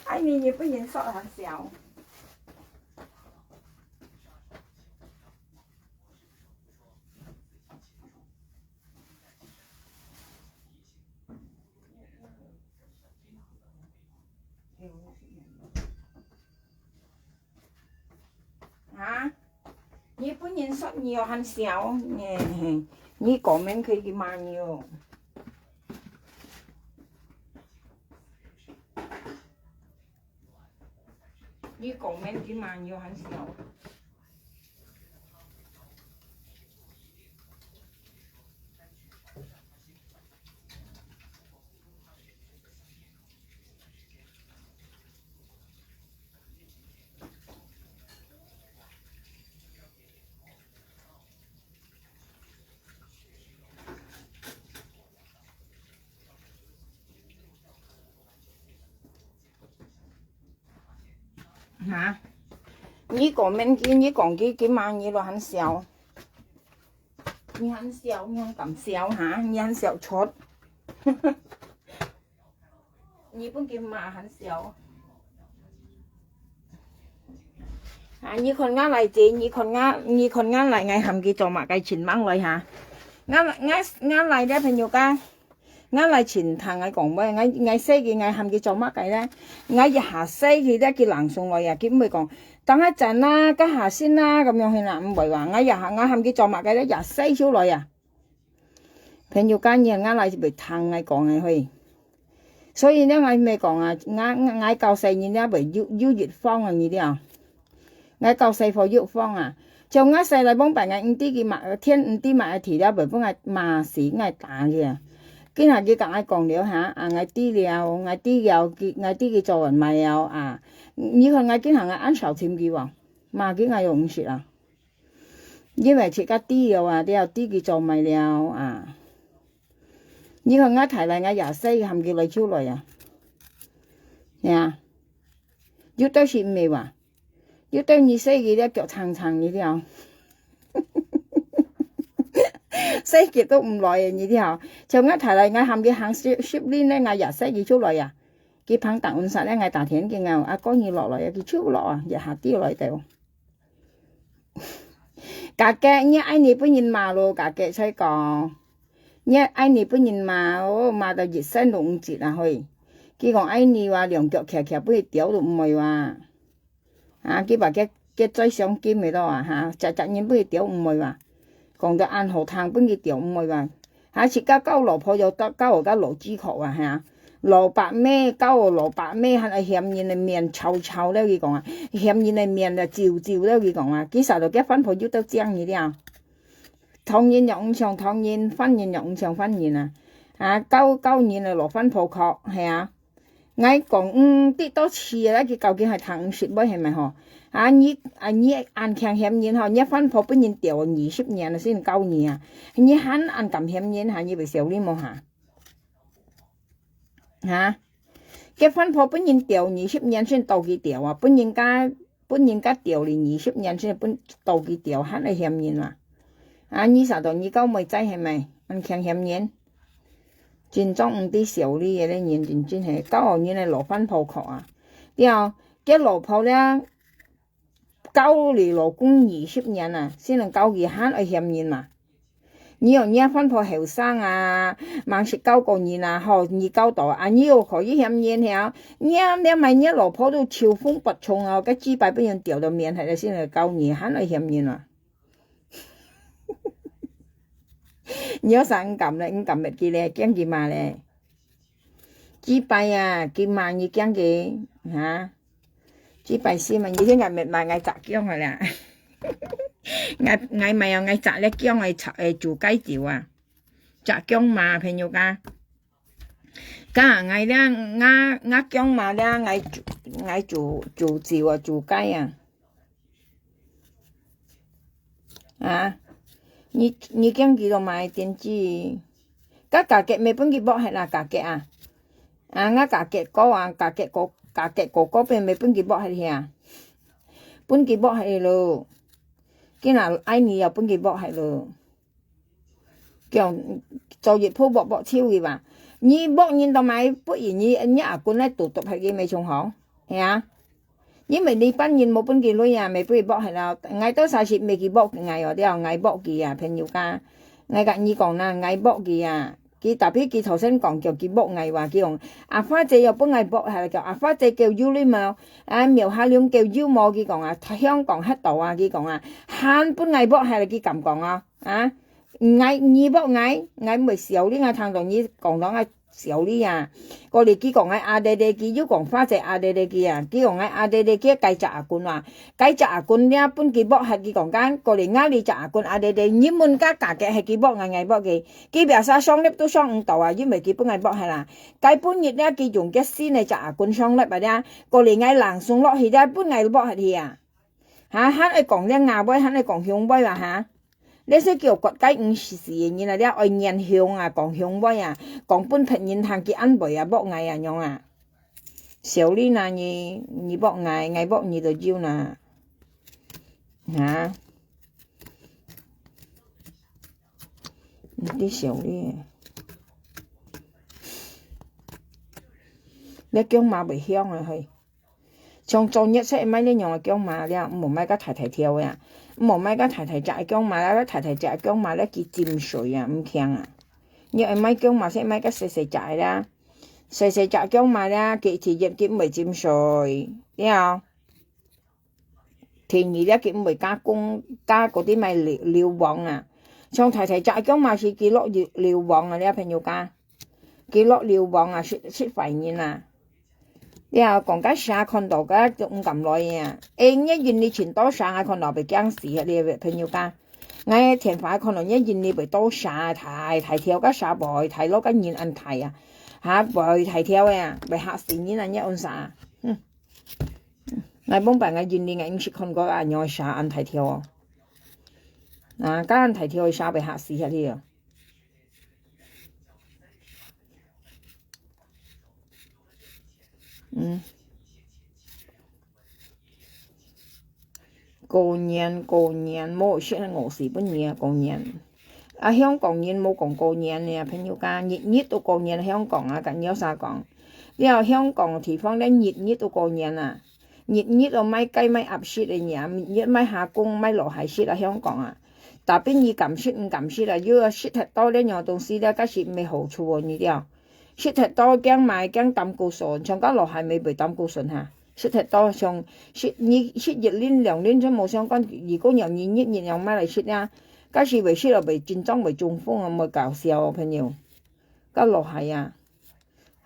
哎，你，你不能说很小。啊？你不能说你有很小，你，你讲明可以骂你哦。 你讲明佢嘛有很小。哈？你讲明佢，你讲佢，佢嘛你都很小。你很小，你很敢小哈？你很小出。你分佢嘛很小。啊，你看𠊎來姐，你看𠊎，你看𠊎來，𠊎喊佢做麼个尋吂來哈？𠊎，𠊎，𠊎來這朋友家。 𠊎來尋聽𠊎講話，𠊎，𠊎細佢，𠊎喊佢做麼个咧？𠊎一下細佢咧，佢冷靜來啊，佢毋會講，等下陣啊，該下先啊，咁樣去啦，毋會話。𠊎一下，𠊎喊佢做麼个咧，一下細就來啊。朋友家人，𠊎來會聽𠊎講个嘿。所以呢，𠊎咪講啊，𠊎，𠊎，𠊎教細人咧，會有，有一方啊，你了。 𠊎教細貨有方啊，像𠊎細來往擺，𠊎毋知佢嘛，天毋知嘛，佢提了，會分𠊎罵死，𠊎打佢啊。今下佢同𠊎講了哈，啊，𠊎知了，𠊎知了，佢，𠊎知佢做完賣了啊。你看𠊎今下𠊎恁少尋佢無？罵佢𠊎又毋識啊。因為自家知了啊，了知佢做賣了啊。你看𠊎大來，𠊎也細，喊佢來就來啊。呀，有到時毋係哇？ 有兜你細佢了腳長長你了，細佢都毋來你了。像𠊎大來，𠊎喊佢行十，十里呢，𠊎也細佢就來啊。佢旁打穩煞呢，𠊎打電佢啊，阿哥你落來啊，佢就落啊，一下跌來到。家姐，你愛你分人罵咯，家姐才講。你愛你分人罵，哦，罵到一身都毋值啊，嘿。佢講愛你哇，兩腳徛徛，分佢丟都毋會哇。 啊，佢把佢，佢最上金个咯啊，哈，隻隻人分佢丟毋會哇。講到恁好聽，分佢丟毋會哇。哈，自家交老婆又交，交个老雞殼啊，哈。老伯姆，交个老伯姆，還愛嫌人个面臭臭了，佢講啊，嫌人个面啊，臭臭了，佢講啊，其實就結番婆又到這樣个了。唐人又毋像唐人，番人又毋像番人啊。啊，交，交人个老番婆殼，係啊。 𠊎講，嗯，得多次啦，佢究竟係聽毋識尾係咪吼？啊，你，啊，你恁慶嫌人吼，你番婆分人吊二十年了，先交你啊！你還恁敢嫌人哈？你會笑你無哈？哈？該番婆分人吊二十年先到佢吊啊，分人家，分人家吊了二十年先分到佢吊，還愛嫌人啊？啊，你啥到你交妹仔係咪？恁慶嫌人？ 真正毋知笑你个咧，人真正係，交人个老番婆殼啊。對，該老婆咧，交你老公二十年啊，先能交佢還愛嫌人嘛。你有你番婆後生啊，吂識交過人啊，吼，你交到啊，你又可以嫌人曉。你啊，你買你老婆都秋風不從啊，該幾擺分人吊到面係咧，先來交你，還愛嫌人啊。 你有啥毋敢咧？毋敢滅佢咧，驚佢罵咧。幾擺啊，佢罵你驚佢，哈？幾擺死嘛，你先敢滅罵，𠊎扎驚佢啦。𠊎，𠊎買哦，𠊎摘了薑个炒，誒，煮雞酒啊，摘薑嫲，朋友家。該𠊎了，𠊎，𠊎薑嫲了，𠊎煮，𠊎煮，煮酒啊，煮雞啊。啊，你，你驚佢都買電子？該價格咪分佢剝忒啦，價格啊。啊，𠊎價格高啊，價格高，價格高高邊咪分佢剝忒去啊。分佢剝忒咯。今日愛你又分佢剝忒咯。 講做一鋪薄薄手个吧。你薄人都買不贏你，你阿公來堵堵下个沒衝好，係啊。因為你班人無分佢鐳啊，沒分佢薄下啦。𠊎到啥時沒佢薄𠊎哦，了，𠊎薄佢啊，朋友家。𠊎甲你講啦，𠊎薄佢啊。佢tapi佢頭先講叫佢薄𠊎話，佢講阿花姐又分𠊎薄下，叫阿花姐叫有禮貌，啊，苗下龍叫有毛，佢講啊，香港黑道啊，佢講啊，還分𠊎薄下，佢敢講啊。 啊，𠊎，你薄𠊎，𠊎毋會笑你，𠊎聽到你講到𠊎笑你啊。過來佢講𠊎阿爹爹，佢又講花姐阿爹爹佢啊，佢講𠊎阿爹爹佢該隻阿公啊，該隻阿公了分佢薄忒佢講講，過來𠊎這隻阿公阿爹爹，你問佢價格係佢薄𠊎，𠊎薄佢，佢biasa上粒都上毋到啊，因為佢分𠊎薄忒啦。該本日了佢用佢新个隻阿公上粒啊了，過來𠊎langsung落去了，分𠊎薄忒去啊。哈，還愛講了牙尾，還愛講香尾啊哈。 這些叫國家毋識字个人啊，這愛念香啊，講香尾啊，講分別人聽佢安慰啊，薄𠊎啊，樣啊。小麗啊，你，你薄𠊎，𠊎薄你都有啦。哈？你啲小麗啊。你薑嫲會香啊，嘿。 像做月色買這樣个薑嫲了，毋好買甲大大條个啊，毋好買甲大大隻个薑嫲啦，大大隻个薑嫲了佢浸水啊，毋強啊。你愛買薑嫲，先買个細細隻个啦，細細隻薑嫲啦，佢第一佢毋會浸水，了。第二了，佢毋會加工，加嗰啲咩硫，硫磺啊。像大大隻个薑嫲係佢落硫，硫磺啊，了朋友家。 佢落硫磺啊，食，食壞人啊。了，講該蛇看到該就毋敢來啊。哎，你印尼盡多蛇啊，看到會驚死啊，你朋友家。𠊎電話看到你印尼會多蛇啊，大大條个蛇，會大到个人恁大啊。哈，會大條个啊，會嚇死人啊，你按啥啊？嗯。𠊎往擺𠊎印尼𠊎毋識看過恁樣个蛇恁大條哦。啊，該恁大條个蛇會嚇死啊，你哦。 嗯。過年，過年，無食餓死分你啊，過年。啊，香港人無講過年呢，朋友家，日日都過年，香港啊，甲你有啥講？了，香港地方咧，日日都過年啊。 日日都賣雞賣鴨食个呢，日日賣蝦公賣老蟹食啊，香港啊。Tapi你敢食毋敢食啊，又要食忒多這樣東西了，該係無好處哦，你了。食忒多驚嘛，驚膽固醇，像該老蟹乜會膽固醇哈。食忒多像食，你食一輪兩輪就無相干，如果讓你日日樣買來食啊，該係會食了會心臟會中風啊，莫搞笑哦，朋友。該老蟹啊，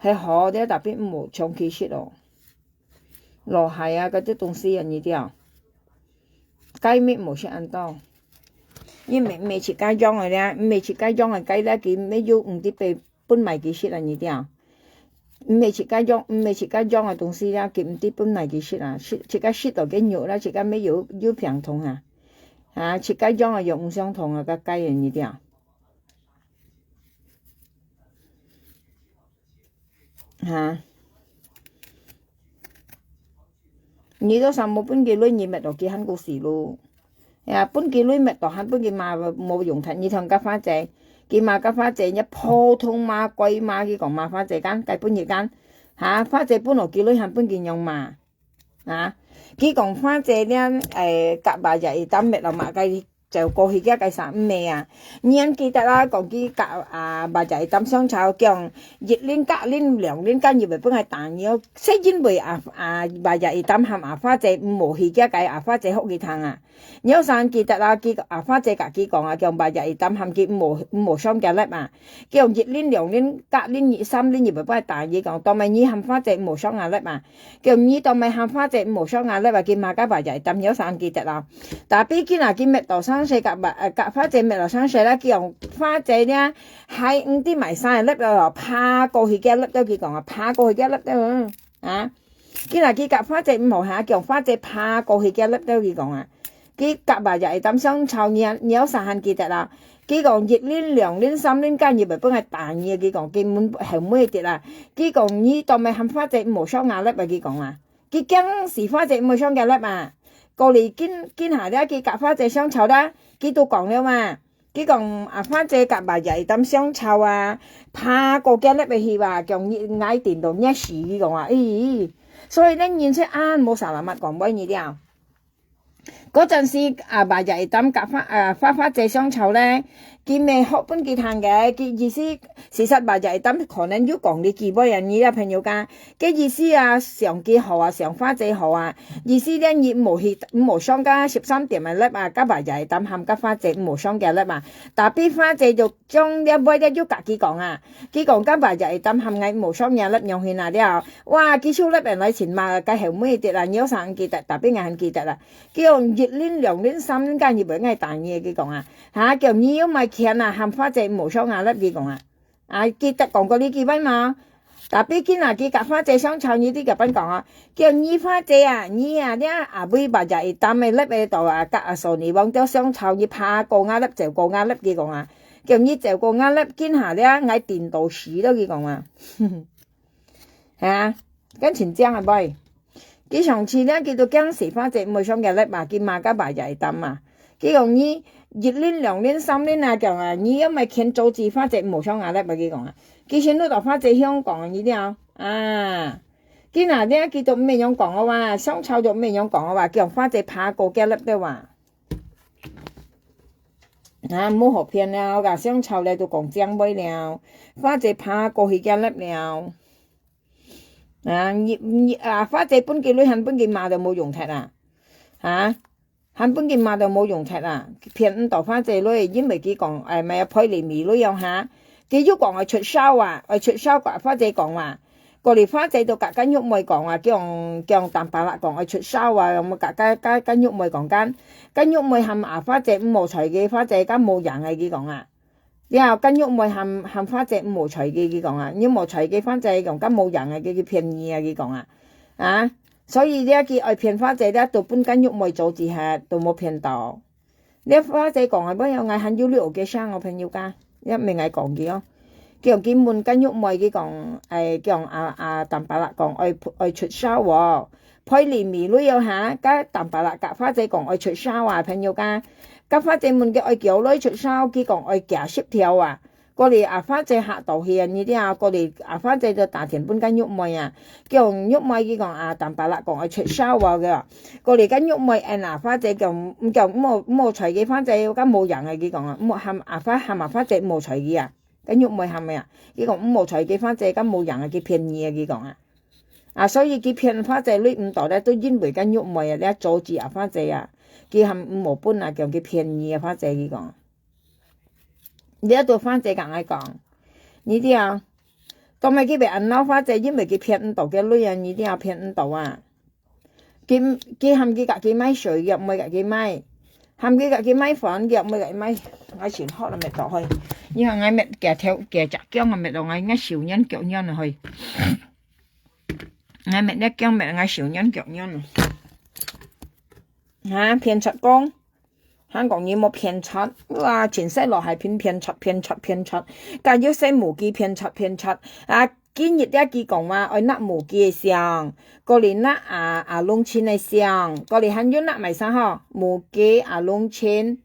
係好个，tapi毋好長期食哦。 老蟹啊，該兜東西啊，你知啊。雞乜無食恁多。你毋係，毋係自家養个咧，毋係自家養个雞咧，佢乜有毋知分，分麼个食啊，你知啊。毋係自家養，毋係自家養个東西咧，佢毋知分麼个食啊，食，自家食到个肉啦，自家乜有，有病痛啊。啊，自家養个又毋相同啊，該雞啊，你知啊。 哈。你都想無分佢鐳，你搣到佢還過死咯。哎呀，分佢鐳搣到還分佢罵無用忒，你同該花姐，佢罵該花姐，人家普通罵、鬼罵，佢講罵花姐間，該分佢間。哈，花姐分落佢鐳還分佢樣罵。啊，佢講花姐呢，誒，甲巴也一擔搣到罵該走過去个該儕毋係啊。你還記得啊，講佢佮啊Raja Hitam相吵，講一輪、甲輪、兩輪，甲入來分𠊎打尿，係因為啊啊Raja Hitam和啊花姐毋好去个該啊花姐學佢聽啊。你有還記得啊，佢啊花姐佮佢講啊，講Raja Hitam和佢毋好毋好上个粒啊。 佢講一輪、兩輪、甲輪、三輪，佢會分𠊎打佢講，當面你和花姐毋好上𠊎粒啊。佢講你當面和花姐毋好上𠊎粒啊，佢罵个話就係當有還記得啦。Tapi佢那佢搣到上勢，甲花，呃，甲花姐搣到上勢啦，佢講花姐呢，還毋知買啥粒了，爬過去个粒了，佢講啊，爬過去个粒了啊。 佢那佢甲花姐毋好下，叫花姐爬過去个粒了，佢講啊。佢甲啊也會當相吵，你你有還記得啦？佢講一輪、兩輪、三輪，甲入來分𠊎打你，佢講，佢問後尾一滴啦。佢講你當面喊花姐毋好上𠊎粒啊，佢講啊。佢驚死花姐毋好上个粒啊。過來今今下了，佢甲花姐相吵啦，佢都講了嘛。 佢講啊，花姐甲啊也會當相吵啊，爬過个粒个去啊，講你𠊎頂到熱死，佢講啊，咦，所以呢，人生啊，無啥啦，乜講話你了。嗰陣時啊，啊也會當甲花啊花花姐相吵咧，佢毋係學分佢聽个，佢意思其實啊也會當可能有講你幾句啊，你了朋友家，个意思啊，想佢好啊，想花姐好啊，意思呢，你毋好去，毋好上个十三點个粒啊，甲啊也會當喊甲花姐毋好上个粒啊。 Tapi花姐就將這尾咧又甲佢講啊，佢講甲啊也會當喊𠊎毋好上若粒樣去那了。哇，佢手粒人來尋嘛，該後尾一滴啦，你有還記得，tapi𠊎還記得啦。佢講一輪、兩輪、三輪，甲入來𠊎打你，佢講啊。哈，叫你又莫譴啊，喊花姐毋好上若粒，佢講啊。啊，記得講過這句話嘛？ Tapi今下佢甲花姐相吵，你知佢仰般講啊？叫你花姐啊，你啊，這啊，為啊也會當个粒个到啊，甲啊，所以往到相吵，你爬過𠊎粒，走過𠊎粒，佢講啊。叫你走過𠊎粒，今下這𠊎頂到死了，佢講啊。哈，敢真正啊，喂。 佢上次呢，佢都驚死花姐毋好上个粒嘛，佢罵甲啊也會當嘛。佢講你一輪、兩輪、三輪啊，講啊，你又莫譴阻止花姐毋好上啊粒啊，佢講啊。佢先錄到花姐向講啊，你了啊。佢那呢，佢都毋會樣講个話，相吵就毋會樣講个話，叫花姐爬過个粒个話。啊，無好騙了，甲相吵了都講正話了，花姐爬過去个粒了。 啊，你你啊，花姐分佢鐳，還分佢罵都無用忒啊。哈？還分佢罵都無用忒啊。騙毋到花姐鐳，因為佢講，哎，買配禮物鐳樣哈。佢又講愛出燒啊，愛出燒，甲花姐講啊。過來花姐都甲甲玉妹講啊，叫叫Tampalak講愛出燒啊，有無甲甲甲甲玉妹講間？甲玉妹喊啊花姐毋好睬佢，花姐甲無閒个，佢講啊。 了，甲玉妹喊喊花姐毋好睬佢，佢講啊，你莫睬佢，花姐講甲無閒个，佢佢騙你啊，佢講啊。啊，所以了佢愛騙花姐了，都分甲玉妹阻止忒，都無騙到。了花姐講啊，尾後𠊎還有六个聲哦，朋友家，了毋係𠊎講个哦。叫佢問甲玉妹，佢講，哎，叫啊啊Tampalak講愛愛出燒哦，配禮物鐳哦哈，甲Tampalak甲花姐講愛出燒啊，朋友家。 甲花姐問佢愛幾多鐳出燒，佢講愛幾十條啊。過來啊，花姐嚇到去啊，你知啊，過來啊，花姐就打電分甲玉妹啊，叫玉妹佢講啊，Tampalak講愛出燒啊个。過來甲玉妹應啊，花姐講，毋講，毋好毋好睬佢，花姐甲無閒个，佢講啊，毋好喊啊花喊啊花姐毋好睬佢啊。甲玉妹喊个啊，佢講毋好睬佢，花姐甲無閒个，佢騙你个，佢講啊。啊，所以佢騙花姐鐳毋到咧，都因為甲玉妹啊，你阻止啊花姐啊，佢喊毋好分啊，叫佢騙你啊，花姐佢講。 這都花姐甲𠊎講，你知啊，當然佢會恁惱花姐，因為佢騙毋到个鐳啊，你知啊，騙毋到啊。佢佢喊佢甲佢買水，佢毋會甲佢買；喊佢甲佢買飯，佢毋會甲佢買。𠊎先好了，搣到去。你看𠊎搣幾條幾隻薑啊，搣到𠊎𠊎手軟腳軟啊去。𠊎搣這薑搣𠊎手軟腳軟啊。哈，騙出講。 還講你莫騙出，哇，全世落海騙騙出騙出騙出，甲又生母雞騙出騙出。啊，今日這佢講話愛拿母雞个相，過來拿啊啊龍親个相，過來還有拿麼儕吼，母雞啊龍親，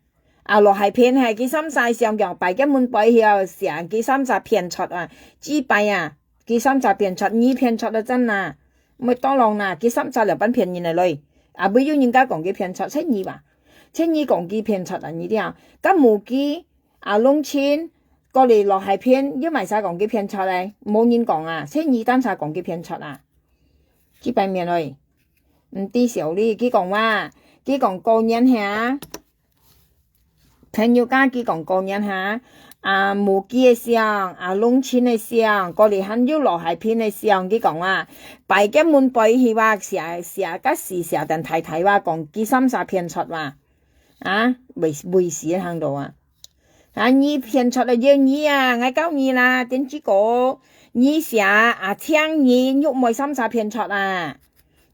啊落海騙係佢三儕相，講擺个門背後相，佢三儕騙出啊，幾擺啊，佢三儕騙出，你騙出了真啊，莫當lòng啊，佢三儕了扮騙人个來，啊，毋有人家講佢騙出，係你吧？千二講佢騙出啊，你聽，該無佢，啊，弄清，過來落海騙，又買啥講佢騙出咧？無人講啊，千二單啥講佢騙出啊？幾百面而已，毋知少哩，佢講話，佢講過年下，朋友家佢講過年下，啊，無佢个相，啊，弄清个相，過來還有落海騙个相，佢講話，擺个門背去話，寫，寫个字寫等大大話，講佢三儕騙出話。 啊，為，為時行路啊。啊，你騙出了有你啊，𠊎告你啦，電子哥，你寫啊，請你玉妹三儕騙出啊。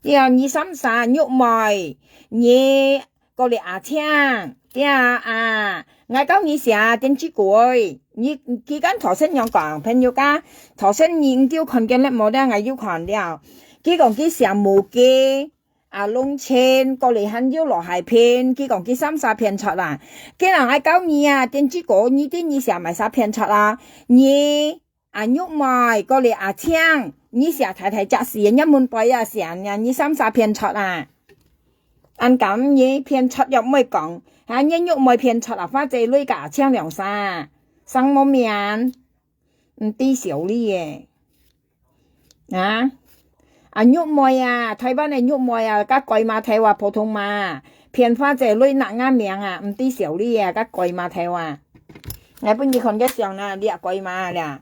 對啊，你三儕玉妹，你過來啊請，對啊，啊，𠊎告你寫電子哥，你，佢跟頭先樣講，朋友家，頭先你就看見了無？𠊎有看了。佢講佢寫無个， 啊，弄清，過來還有落海騙，佢講佢三儕騙出啊。佢人愛告你啊，電子哥，你知你寫麼儕騙出啊？你，啊，玉妹，過來啊請，你寫大大隻字，人家門背啊寫呢，你三儕騙出啊。恁敢你騙出又毋會講，啊，你玉妹騙出啊，花姐女家請兩儕，生無面。 毋知少哩耶。啊？啊，玉妹啊，台灣个玉妹啊，該改碼頭啊，普通碼，騙花姐女拿𠊎名啊，毋知少哩耶，該改碼頭啊。𠊎分你看个相啦，你也改碼了。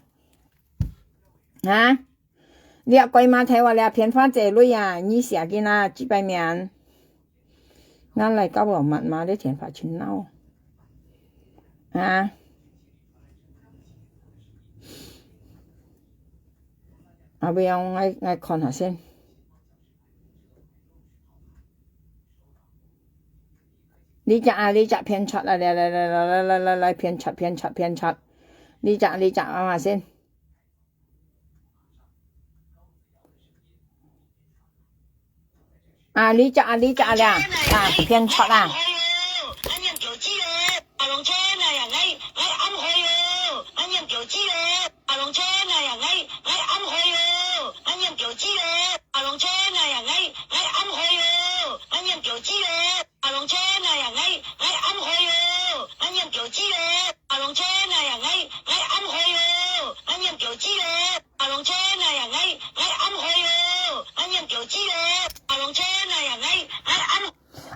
啊？你也改碼頭啊，你也騙花姐女啊，你寫个啦，幾百面。 拿來搞我密碼个電話真鬧。啊？啊，毋要，𠊎，𠊎看下先。你隻啊，你隻騙出啊，來，來，來，騙出，騙出，騙出。你隻，你隻，看下先。 啊，你隻啊，你隻啊，啊，騙出啊。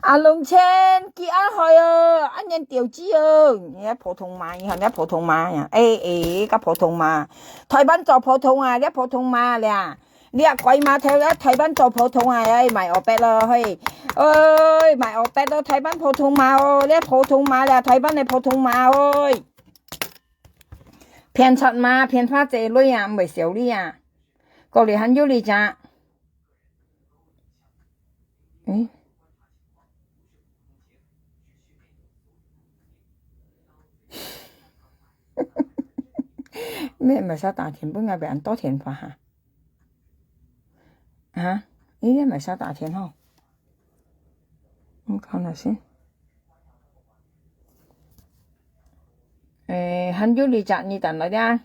阿龍千，佢恁害哦，恁樣調子哦，你个普通話，你看你个普通話呀，哎哎，个普通話，台灣做普通話，你个普通話了。 你啊，改碼頭啊，台灣做普通話，哎，賣惡白咯，嘿。哎，賣惡白咯，台灣普通話哦，你普通話啦，台灣个普通話哦。騙出嘛，騙花姐女啊，毋會笑你啊。過來還有你隻。嗯？咩，毋係打電分𠊎，分人打電話哈？ 啊？你這麼少打電吼？我看下先。誒，還有你隻，你等來呀。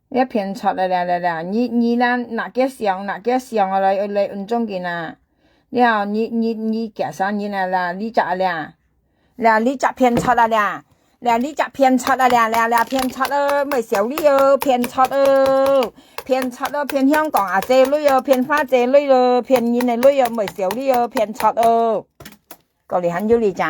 你騙出來了，了，了，你，你啦，拿个相，拿个相來，來，運中間啊。了，你，你，你幾儕人啊啦？你隻了。 了，你隻騙出啊了，了，你隻騙出啊了，了，了，騙出哦，毋會笑你哦，騙出哦，騙出哦，騙香港阿姐女哦，騙花姐女哦，騙人个女哦，毋會笑你哦，騙出哦。過來還有你隻，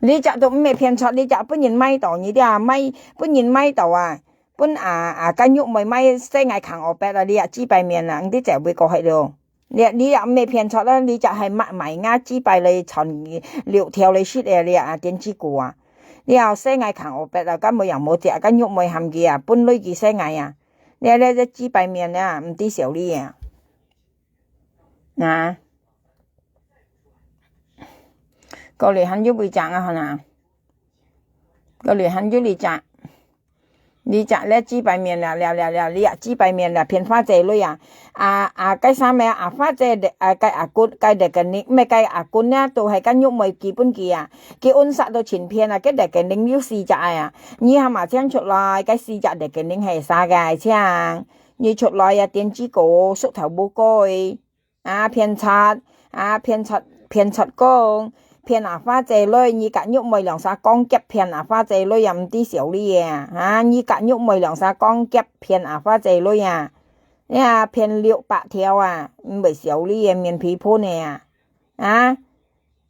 你隻都毋係騙出，你隻分人買到，你這買，分人買到啊，分啊，啊，該玉妹買細𠊎扛烏白啊，你也幾百面啊，你這會過去了。 你，你也毋係騙出啦，你隻係買，買𠊎幾百來賺，六條來食个，你啊，電子股啊。你啊，細𠊎扛烏白啊，根本也無隻，該玉妹喊佢啊，分類佢細𠊎啊。你，你這幾百面啊，毋知少你啊。啊。過來還有幾隻啊，好啦。過來還有幾隻。 你隻咧幾百面了，了，了，了，你也幾百面了，騙花姐女啊。啊，啊，該啥物啊，啊，花姐，啊，該阿姑，該rekening，毋係該阿姑呢，都係該玉妹寄分佢啊。佢按時都清騙啊，該rekening有四隻个啊。你還嘛請出來，該四隻rekening係啥个，請。你出來啊，電子股，縮頭烏龜。啊，騙賊，啊，騙賊，騙賊公，騙阿花姐女，你甲玉妹兩儕講劫騙阿花姐女也毋知少理个啊！啊，你甲玉妹兩儕講劫騙阿花姐女啊！你啊，騙六百條啊，毋會少理个面皮疸个啊！啊，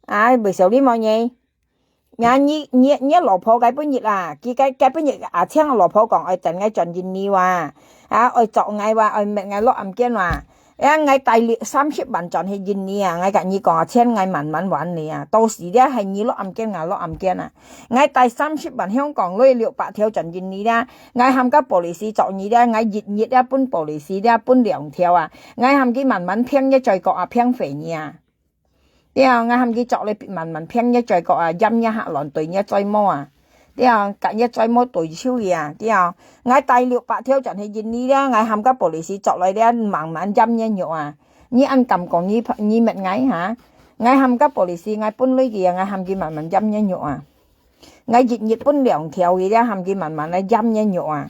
啊，會少理無呢？呀，你，你，你老婆該本日啊，佢該，該本日阿青老婆講愛等𠊎轉印尼哇，啊，愛捉𠊎哇，愛搣𠊎落暗間哇。呀，𠊎帶六，三十萬轉去印尼啊，𠊎甲你講啊，錢𠊎慢慢還你啊，到時咧係你落暗間啊，落暗間啊。𠊎帶三十萬香港鐳六百條轉印尼咧，𠊎喊个police捉你咧，𠊎一日咧分police咧分兩條啊，𠊎喊佢慢慢騙一再講啊，騙回你啊。 對啊，𠊎喊佢捉咧慢慢騙一再講啊，閹一下亂對一再摸啊。對啊，甲一再摸對手啊，對啊。𠊎帶六百條轉去印尼咧，𠊎喊个police捉來咧，慢慢閹一肉啊。你恁敢講你，你搣𠊎哈？𠊎喊个police，𠊎分鐳佢啊，𠊎喊佢慢慢閹一肉啊。𠊎一日分兩條佢咧，喊佢慢慢來閹一肉啊。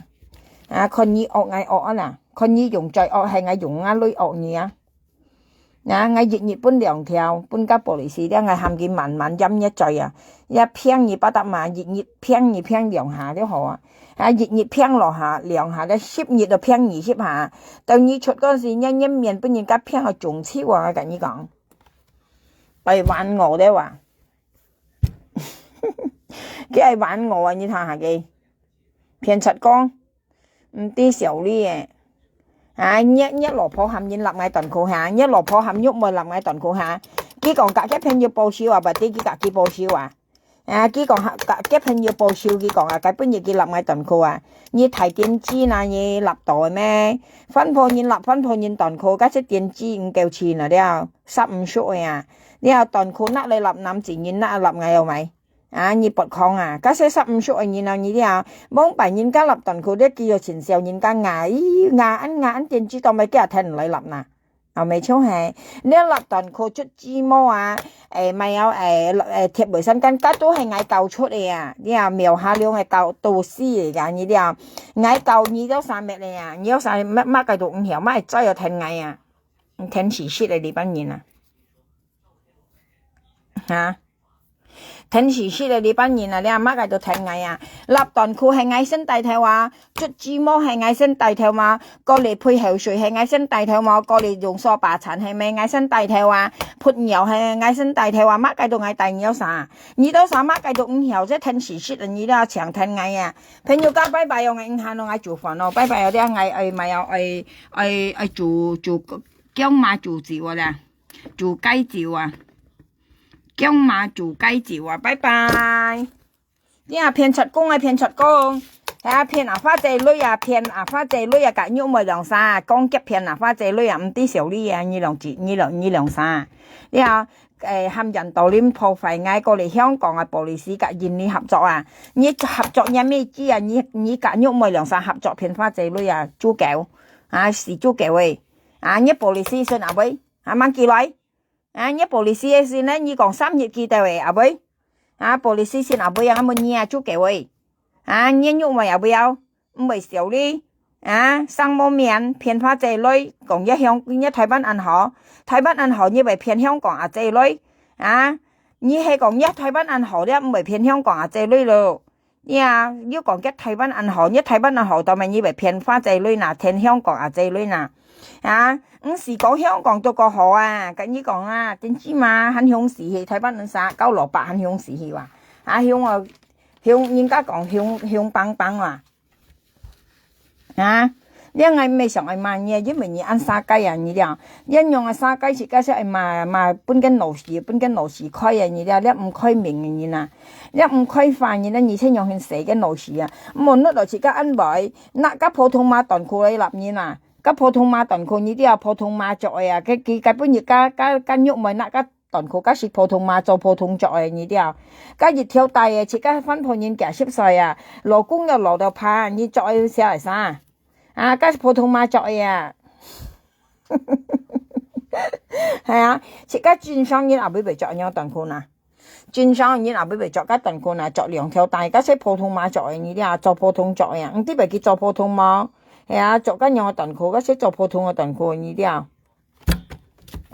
啊，看你惡𠊎惡啊啦，看你用嘴惡，係𠊎用𠊎鐳惡你啊。 啊，𠊎一日分兩條，分个police咧，𠊎喊佢慢慢閹一嘴啊。也騙你巴達嘛，一日騙你騙兩下就好啊。啊，一日騙落下，兩下咧，十日就騙二十下。到你出嗰時，你，你面分人家騙到腫臭啊！𠊎甲你講，愛還我个哇！佢愛還我啊！你聽下佢，騙賊公！ 毋知少理个。啊，你，你老婆喊人立𠊎短褲下，你老婆喊玉妹立𠊎短褲下。佢講甲佢朋友報仇啊，毋知佢甲佢報仇啊。啊，佢講甲佢朋友報仇，佢講啊，該本日佢立𠊎短褲啊。你大電子哪，你立到个咩？番婆人立番婆人短褲，該隻電子毋夠錢啊了，十五歲个啊。你有短褲拿來立男子人，拿立𠊎有無？ 啊，你發狂啊！該些十五歲个人啊，你了，往擺人家立短褲咧，佢又盡笑人家牙，咦，牙恁牙恁電子到尾，佢也聽毋來立哪。啊，無錯係，你立短褲出雞毛啊，誒，還有誒，誒，貼背心間，該都係𠊎教出个啊！你啊，廟下龍个教導師个啊，你了，𠊎教你了啥物个啊？你有啥物，麼个都毋曉，麼个再要聽𠊎啊？你聽事實个這班人啊！哈？ 聽事實个這班人啊，你阿媽个都聽𠊎啊！立短褲係𠊎先帶頭啊，捽雞毛係𠊎先帶頭嘛，過來配口水係𠊎先帶頭嘛，過來用掃把鏟係咪𠊎先帶頭啊？潑尿係𠊎先帶頭啊，麼个都𠊎帶，你有啥？你都啥麼个都毋曉，這聽事實个你都要搶聽𠊎啊！朋友家拜拜哦，𠊎毋閒哦，𠊎煮飯哦，拜拜哦，這𠊎愛買哦，愛愛愛煮煮薑嫲煮酒啊啦，煮雞酒啊。 薑嫲煮雞酒啊，拜拜。你啊，騙賊公啊，騙賊公！啊，騙阿花姐女啊，騙阿花姐女啊，甲玉妹兩儕，講急騙阿花姐女啊，毋知少理啊，你兩姊，你兩，你兩儕。你啊，誒，喊人到恁破壞𠊎，過來香港啊，police甲印尼合作啊，你合作你咩知啊？你，你甲玉妹兩儕合作騙花姐女啊，豬狗啊，死豬狗誒！啊，你police信阿妹，啊，慢起來！ 啊，你police个信呢，你講三日寄到个，阿妹？啊，police信阿妹啊，問你啊，豬狗誒！啊，你玉妹阿妹啊，毋會少理！啊，生無面，騙花姐女，講你香，你台灣恁好，台灣恁好，你會騙香港阿姐女？啊，你係講你台灣恁好，你毋會騙香港阿姐女咯？ 呀，又講个台灣恁好，你台灣恁好，到尾你會騙花姐女哪，騙香港阿姐女哪？啊，毋係講香港都過好啊，甲你講啊，真正嘛，還香死去，台灣人啥，搞蘿蔔還香死去哇！啊，香啊，香，人家講香，香梆梆哇！啊，你𠊎毋係想愛罵你，因為你恁沙雞啊，你了，你樣个沙雞，自家係愛罵，罵分个老師，分个老師開啊，你了，你毋開明个人啊！ 你毋開化人啊，你這樣形細个老師啊，毋好摎自家恁壞，拿个普通話短褲來立人啊，个普通話短褲，你這普通話著个啊，个，个，个本日个，个，个玉妹拿个短褲，个係普通話做普通著个，你這，个一條帶个，自家番婆人幾十歲啊，老公又老到怕，你著个寫來啥？啊，个係普通話著个啊。係啊，自家正常人也毋會著恁樣短褲哪。 正常人也毋會著个短褲哪，著兩條帶，該係普通話著个，你這做普通著个，毋知會去做普通無？係啊，著个樣个短褲，該係做普通个短褲，你這。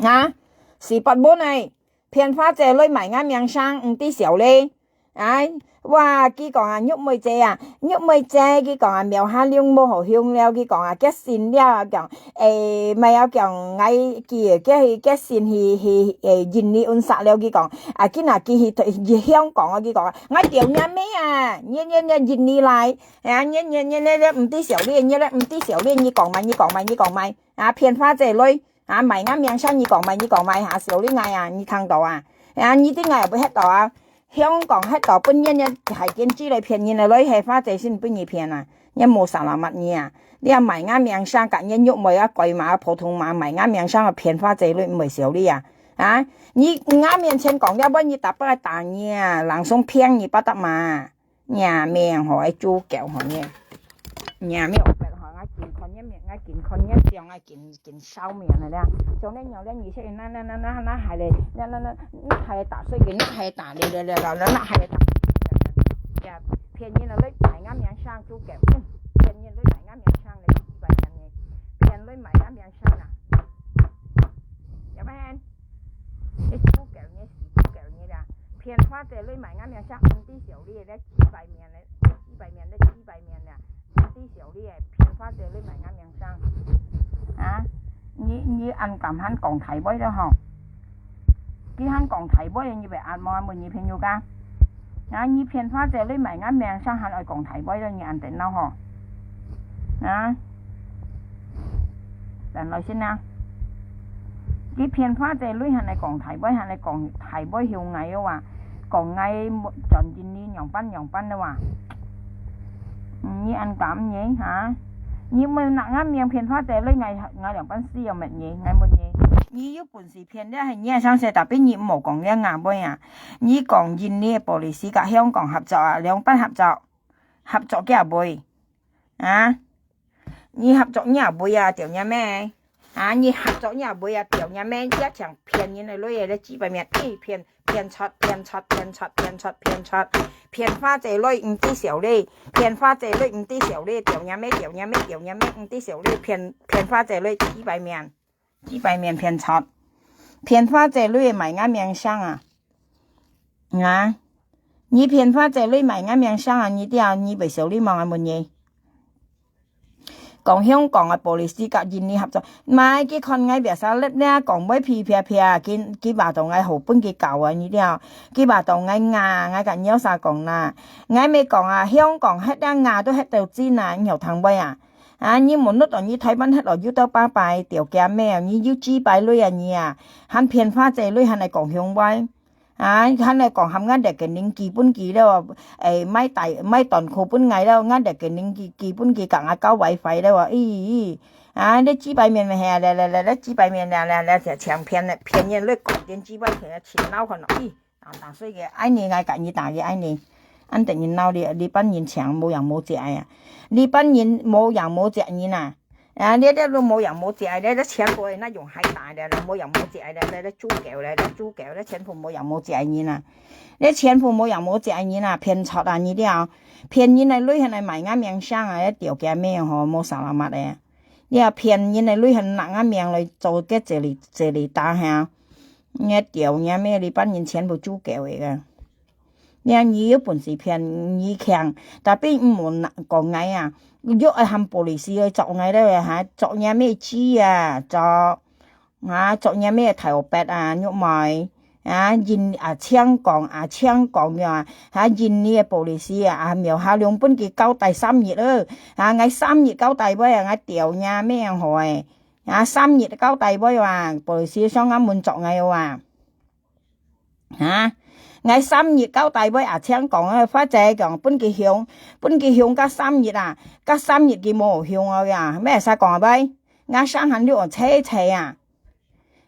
啊，四百蚊呢，騙花姐來買𠊎命相，毋知笑咧。啊，哇，佢講啊，玉妹姐啊，玉妹姐，佢講啊，廟下龍無好用了，佢講啊，結親了，講，誒，毋係啊，講，𠊎佢結，結親去，去，誒，印尼運煞了，佢講，啊，今仔佢去，去香港啊，佢講啊，𠊎吊若姆啊，你，你，你印尼來，啊，你，你，你，你，你毋知笑咧，你咧毋知笑咧，你講嘛，你講嘛，你講嘛，啊，騙花姐來。 啊，買𠊎命相，你講買，你講買哈，小麗𠊎啊，你聽到啊？啊，你知𠊎也會嚇到啊。香港嚇到，本人也還跟住來騙人了，來係花姐先分你騙啊，也無salamat你啊。你也買𠊎命相，甲人玉妹啊，鬼馬、普通馬，買𠊎命相啊，騙花姐來，毋會小麗啊。啊，你𠊎面前講了，你打不打你啊？人送騙你不得嘛。 若命吼，愛注狗吼呢。若命有病吼，𠊎緊看若命，𠊎緊看若相，𠊎緊，緊燒命了啦。像恁樣咧，你說那，那，那，那，那還咧，那，那，那，那還咧打碎佢，那還咧打咧咧咧，那還咧打。呀，騙人了，來買𠊎命相注狗，嗯，騙人來買𠊎命相咧，幾百年呢，騙來買𠊎命相啊。要不然，你注狗呢，死注狗呢啦，騙花姐來買𠊎命相，毋知笑咧，幾百年咧。 幾百面，你幾百面呀，毋知笑咧，騙花姐來買𠊎命相。啊，你，你恁敢還講大話了吼？佢還講大話，你會恁無問你朋友家？啊，你騙花姐來買𠊎命相，還愛講大話了，你恁等惱吼？啊，等來先啊。佢騙花姐來還來講大話，還來講大話向𠊎哦啊！講𠊎無，轉印尼仰般仰般了啊！ 你恁敢呢，哈？你毋拿𠊎命騙花姐來，𠊎，𠊎仰般死要問你，𠊎問你。你有本事騙了，係你个相識，tapi你毋好講了𠊎會啊。你講印尼个police甲香港合作啊，兩班合作，合作个會啊？你合作你也會啊，對若姆？啊，你合作你也會啊，對若姆？也像騙人个來个，你幾百面，一騙 騙出，騙出，騙出，騙出，騙出，騙花姐來毋知笑咧，騙花姐來毋知笑咧，吊若姆，吊若姆，吊若姆，毋知笑咧，騙，騙花姐來幾百面，幾百面騙出，騙花姐來買𠊎命相啊！啊，你騙花姐來買𠊎命相啊！你知啊，你會笑你望𠊎問你。 講香港个police甲印尼合作，毋係，佢看𠊎biasa咧，講話皮皮皮，佢，佢話到𠊎好分佢搞啊，你知無？佢話到𠊎牙，𠊎甲你有啥講啦？𠊎咪講啊，香港核啊牙都核到盡啊，你有聽會啊？啊，你無落到你台灣核落有到八百條件咩？你有幾百類啊你啊？還騙花姐類，還來講香話。 啊，還來講喊𠊎這个人寄分佢了，誒，買大，買短褲分𠊎了，𠊎這个人寄，寄分佢甲𠊎搞WiFi了，咦，咦，啊，你幾百面咩？嘿，來，來，來，來，幾百面，來，來，來，強騙咧，騙人來講點幾百面，錢老款咯，咦，啊，打碎个，愛你，𠊎甲你打个，愛你，恁得人鬧你，你班人強無樣無隻啊，你班人無樣無隻人啊！ 啊，你這都無樣無隻，你這全部那用海打的，無樣無隻的，你這豬狗的，你豬狗，你全部無樣無隻的人啊！你全部無樣無隻的人啊，騙出啊，你了，騙人的鐳還來買𠊎命相啊，你條件咩吼，無salamat的。你啊騙人的鐳還拿𠊎命來做个這裡，這裡打哈，你條件咩，你班人全部豬狗的个。 你，你有本事騙，你強，tapi毋好拿，講𠊎啊，又愛喊police來捉𠊎了哈，捉若姆知啊，捉，啊，捉若姆大伯啊，玉妹，啊，印，啊，香港，啊，香港呀，啊，印尼个police啊，啊，廟下龍分佢交代三日了，啊，𠊎三日交代尾啊，𠊎條若姆好誒，啊，三日交代尾啊，police上𠊎門捉𠊎啊。 哈，𠊎三日交代尾啊，請講啊，花姐講分佢凶，分佢凶甲三日啊，甲三日佢無凶啊呀，咩使講啊喂？𠊎傷痕了哦，切切啊！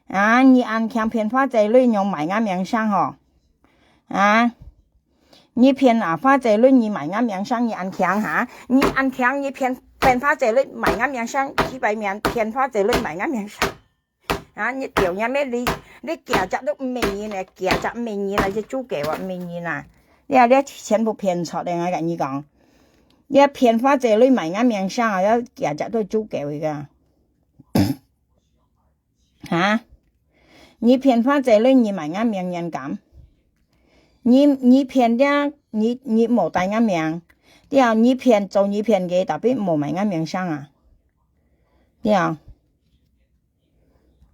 啊，你恁強騙花姐鐳，你買𠊎命相吼？啊，你騙啊花姐鐳，你買𠊎命相，你恁強哈？你恁強，你騙，騙花姐鐳買𠊎命相，幾百面騙花姐鐳買𠊎命相。 啊，你條若姆，你，你驚隻都毋係人呢，驚隻毋係人啊，這豬狗啊，毋係人啊！你啊，你全部騙出來，𠊎甲你講，你啊騙花姐鐳買𠊎命相啊，你驚隻都豬狗一個。哈？你騙花姐女，你賣𠊎命眼感？你你騙這，你你無帶𠊎命，對啊，你騙做你騙个，tapi無賣𠊎命聲啊，對啊。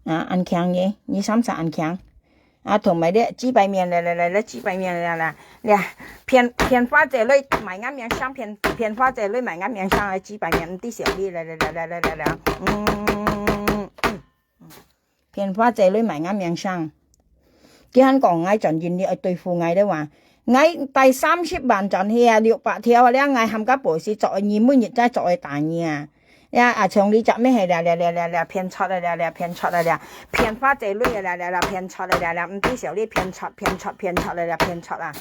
啊，恁強个，你三儕恁強。啊，同埋咧，幾百面咧咧咧咧，幾百面咧咧咧，騙騙花姐女賣𠊎命聲，騙騙花姐女賣𠊎命聲，幾百面，毋知小你咧咧咧咧咧咧咧，嗯。騙花姐女賣𠊎命聲。佢還講𠊎賺錢，你愛對付𠊎个話，𠊎帶三十萬轉去啊，六百條啊，了𠊎喊个policy做，你每日在做个打你啊。呀，啊，像你隻咩係了了了了了，騙出來了了，騙出來了，騙花姐女了了了，騙出來了了，毋知小你騙出騙出騙出來了，騙出啊！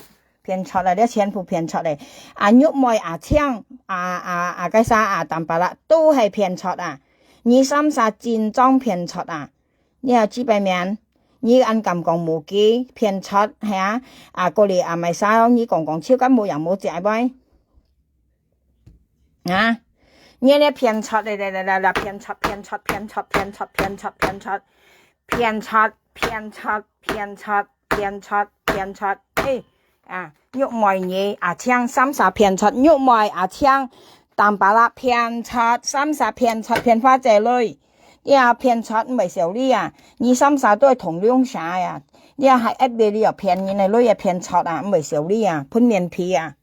騙出啊，這全部騙出个。啊，玉妹啊，青啊啊啊，該啥啊，淡白啦，都係騙出啊。你三儕真正騙出啊！你啊，幾百面，你恁敢講無知，騙出，係啊？啊，過來啊，賣啥？你講講，手間無樣無隻喂？啊？你這騙出，來來來來來，騙出騙出騙出騙出騙出騙出騙出騙出騙出騙出騙出騙出，誒！啊，玉妹你啊，青三儕騙出，玉妹啊，青，淡白啦騙出，三儕騙出，騙花姐女，呀，騙出毋會少你啊！你三儕都係同鄉社呀，你還一味你又騙人个女也騙出啊，毋會少你啊，噴面皮啊！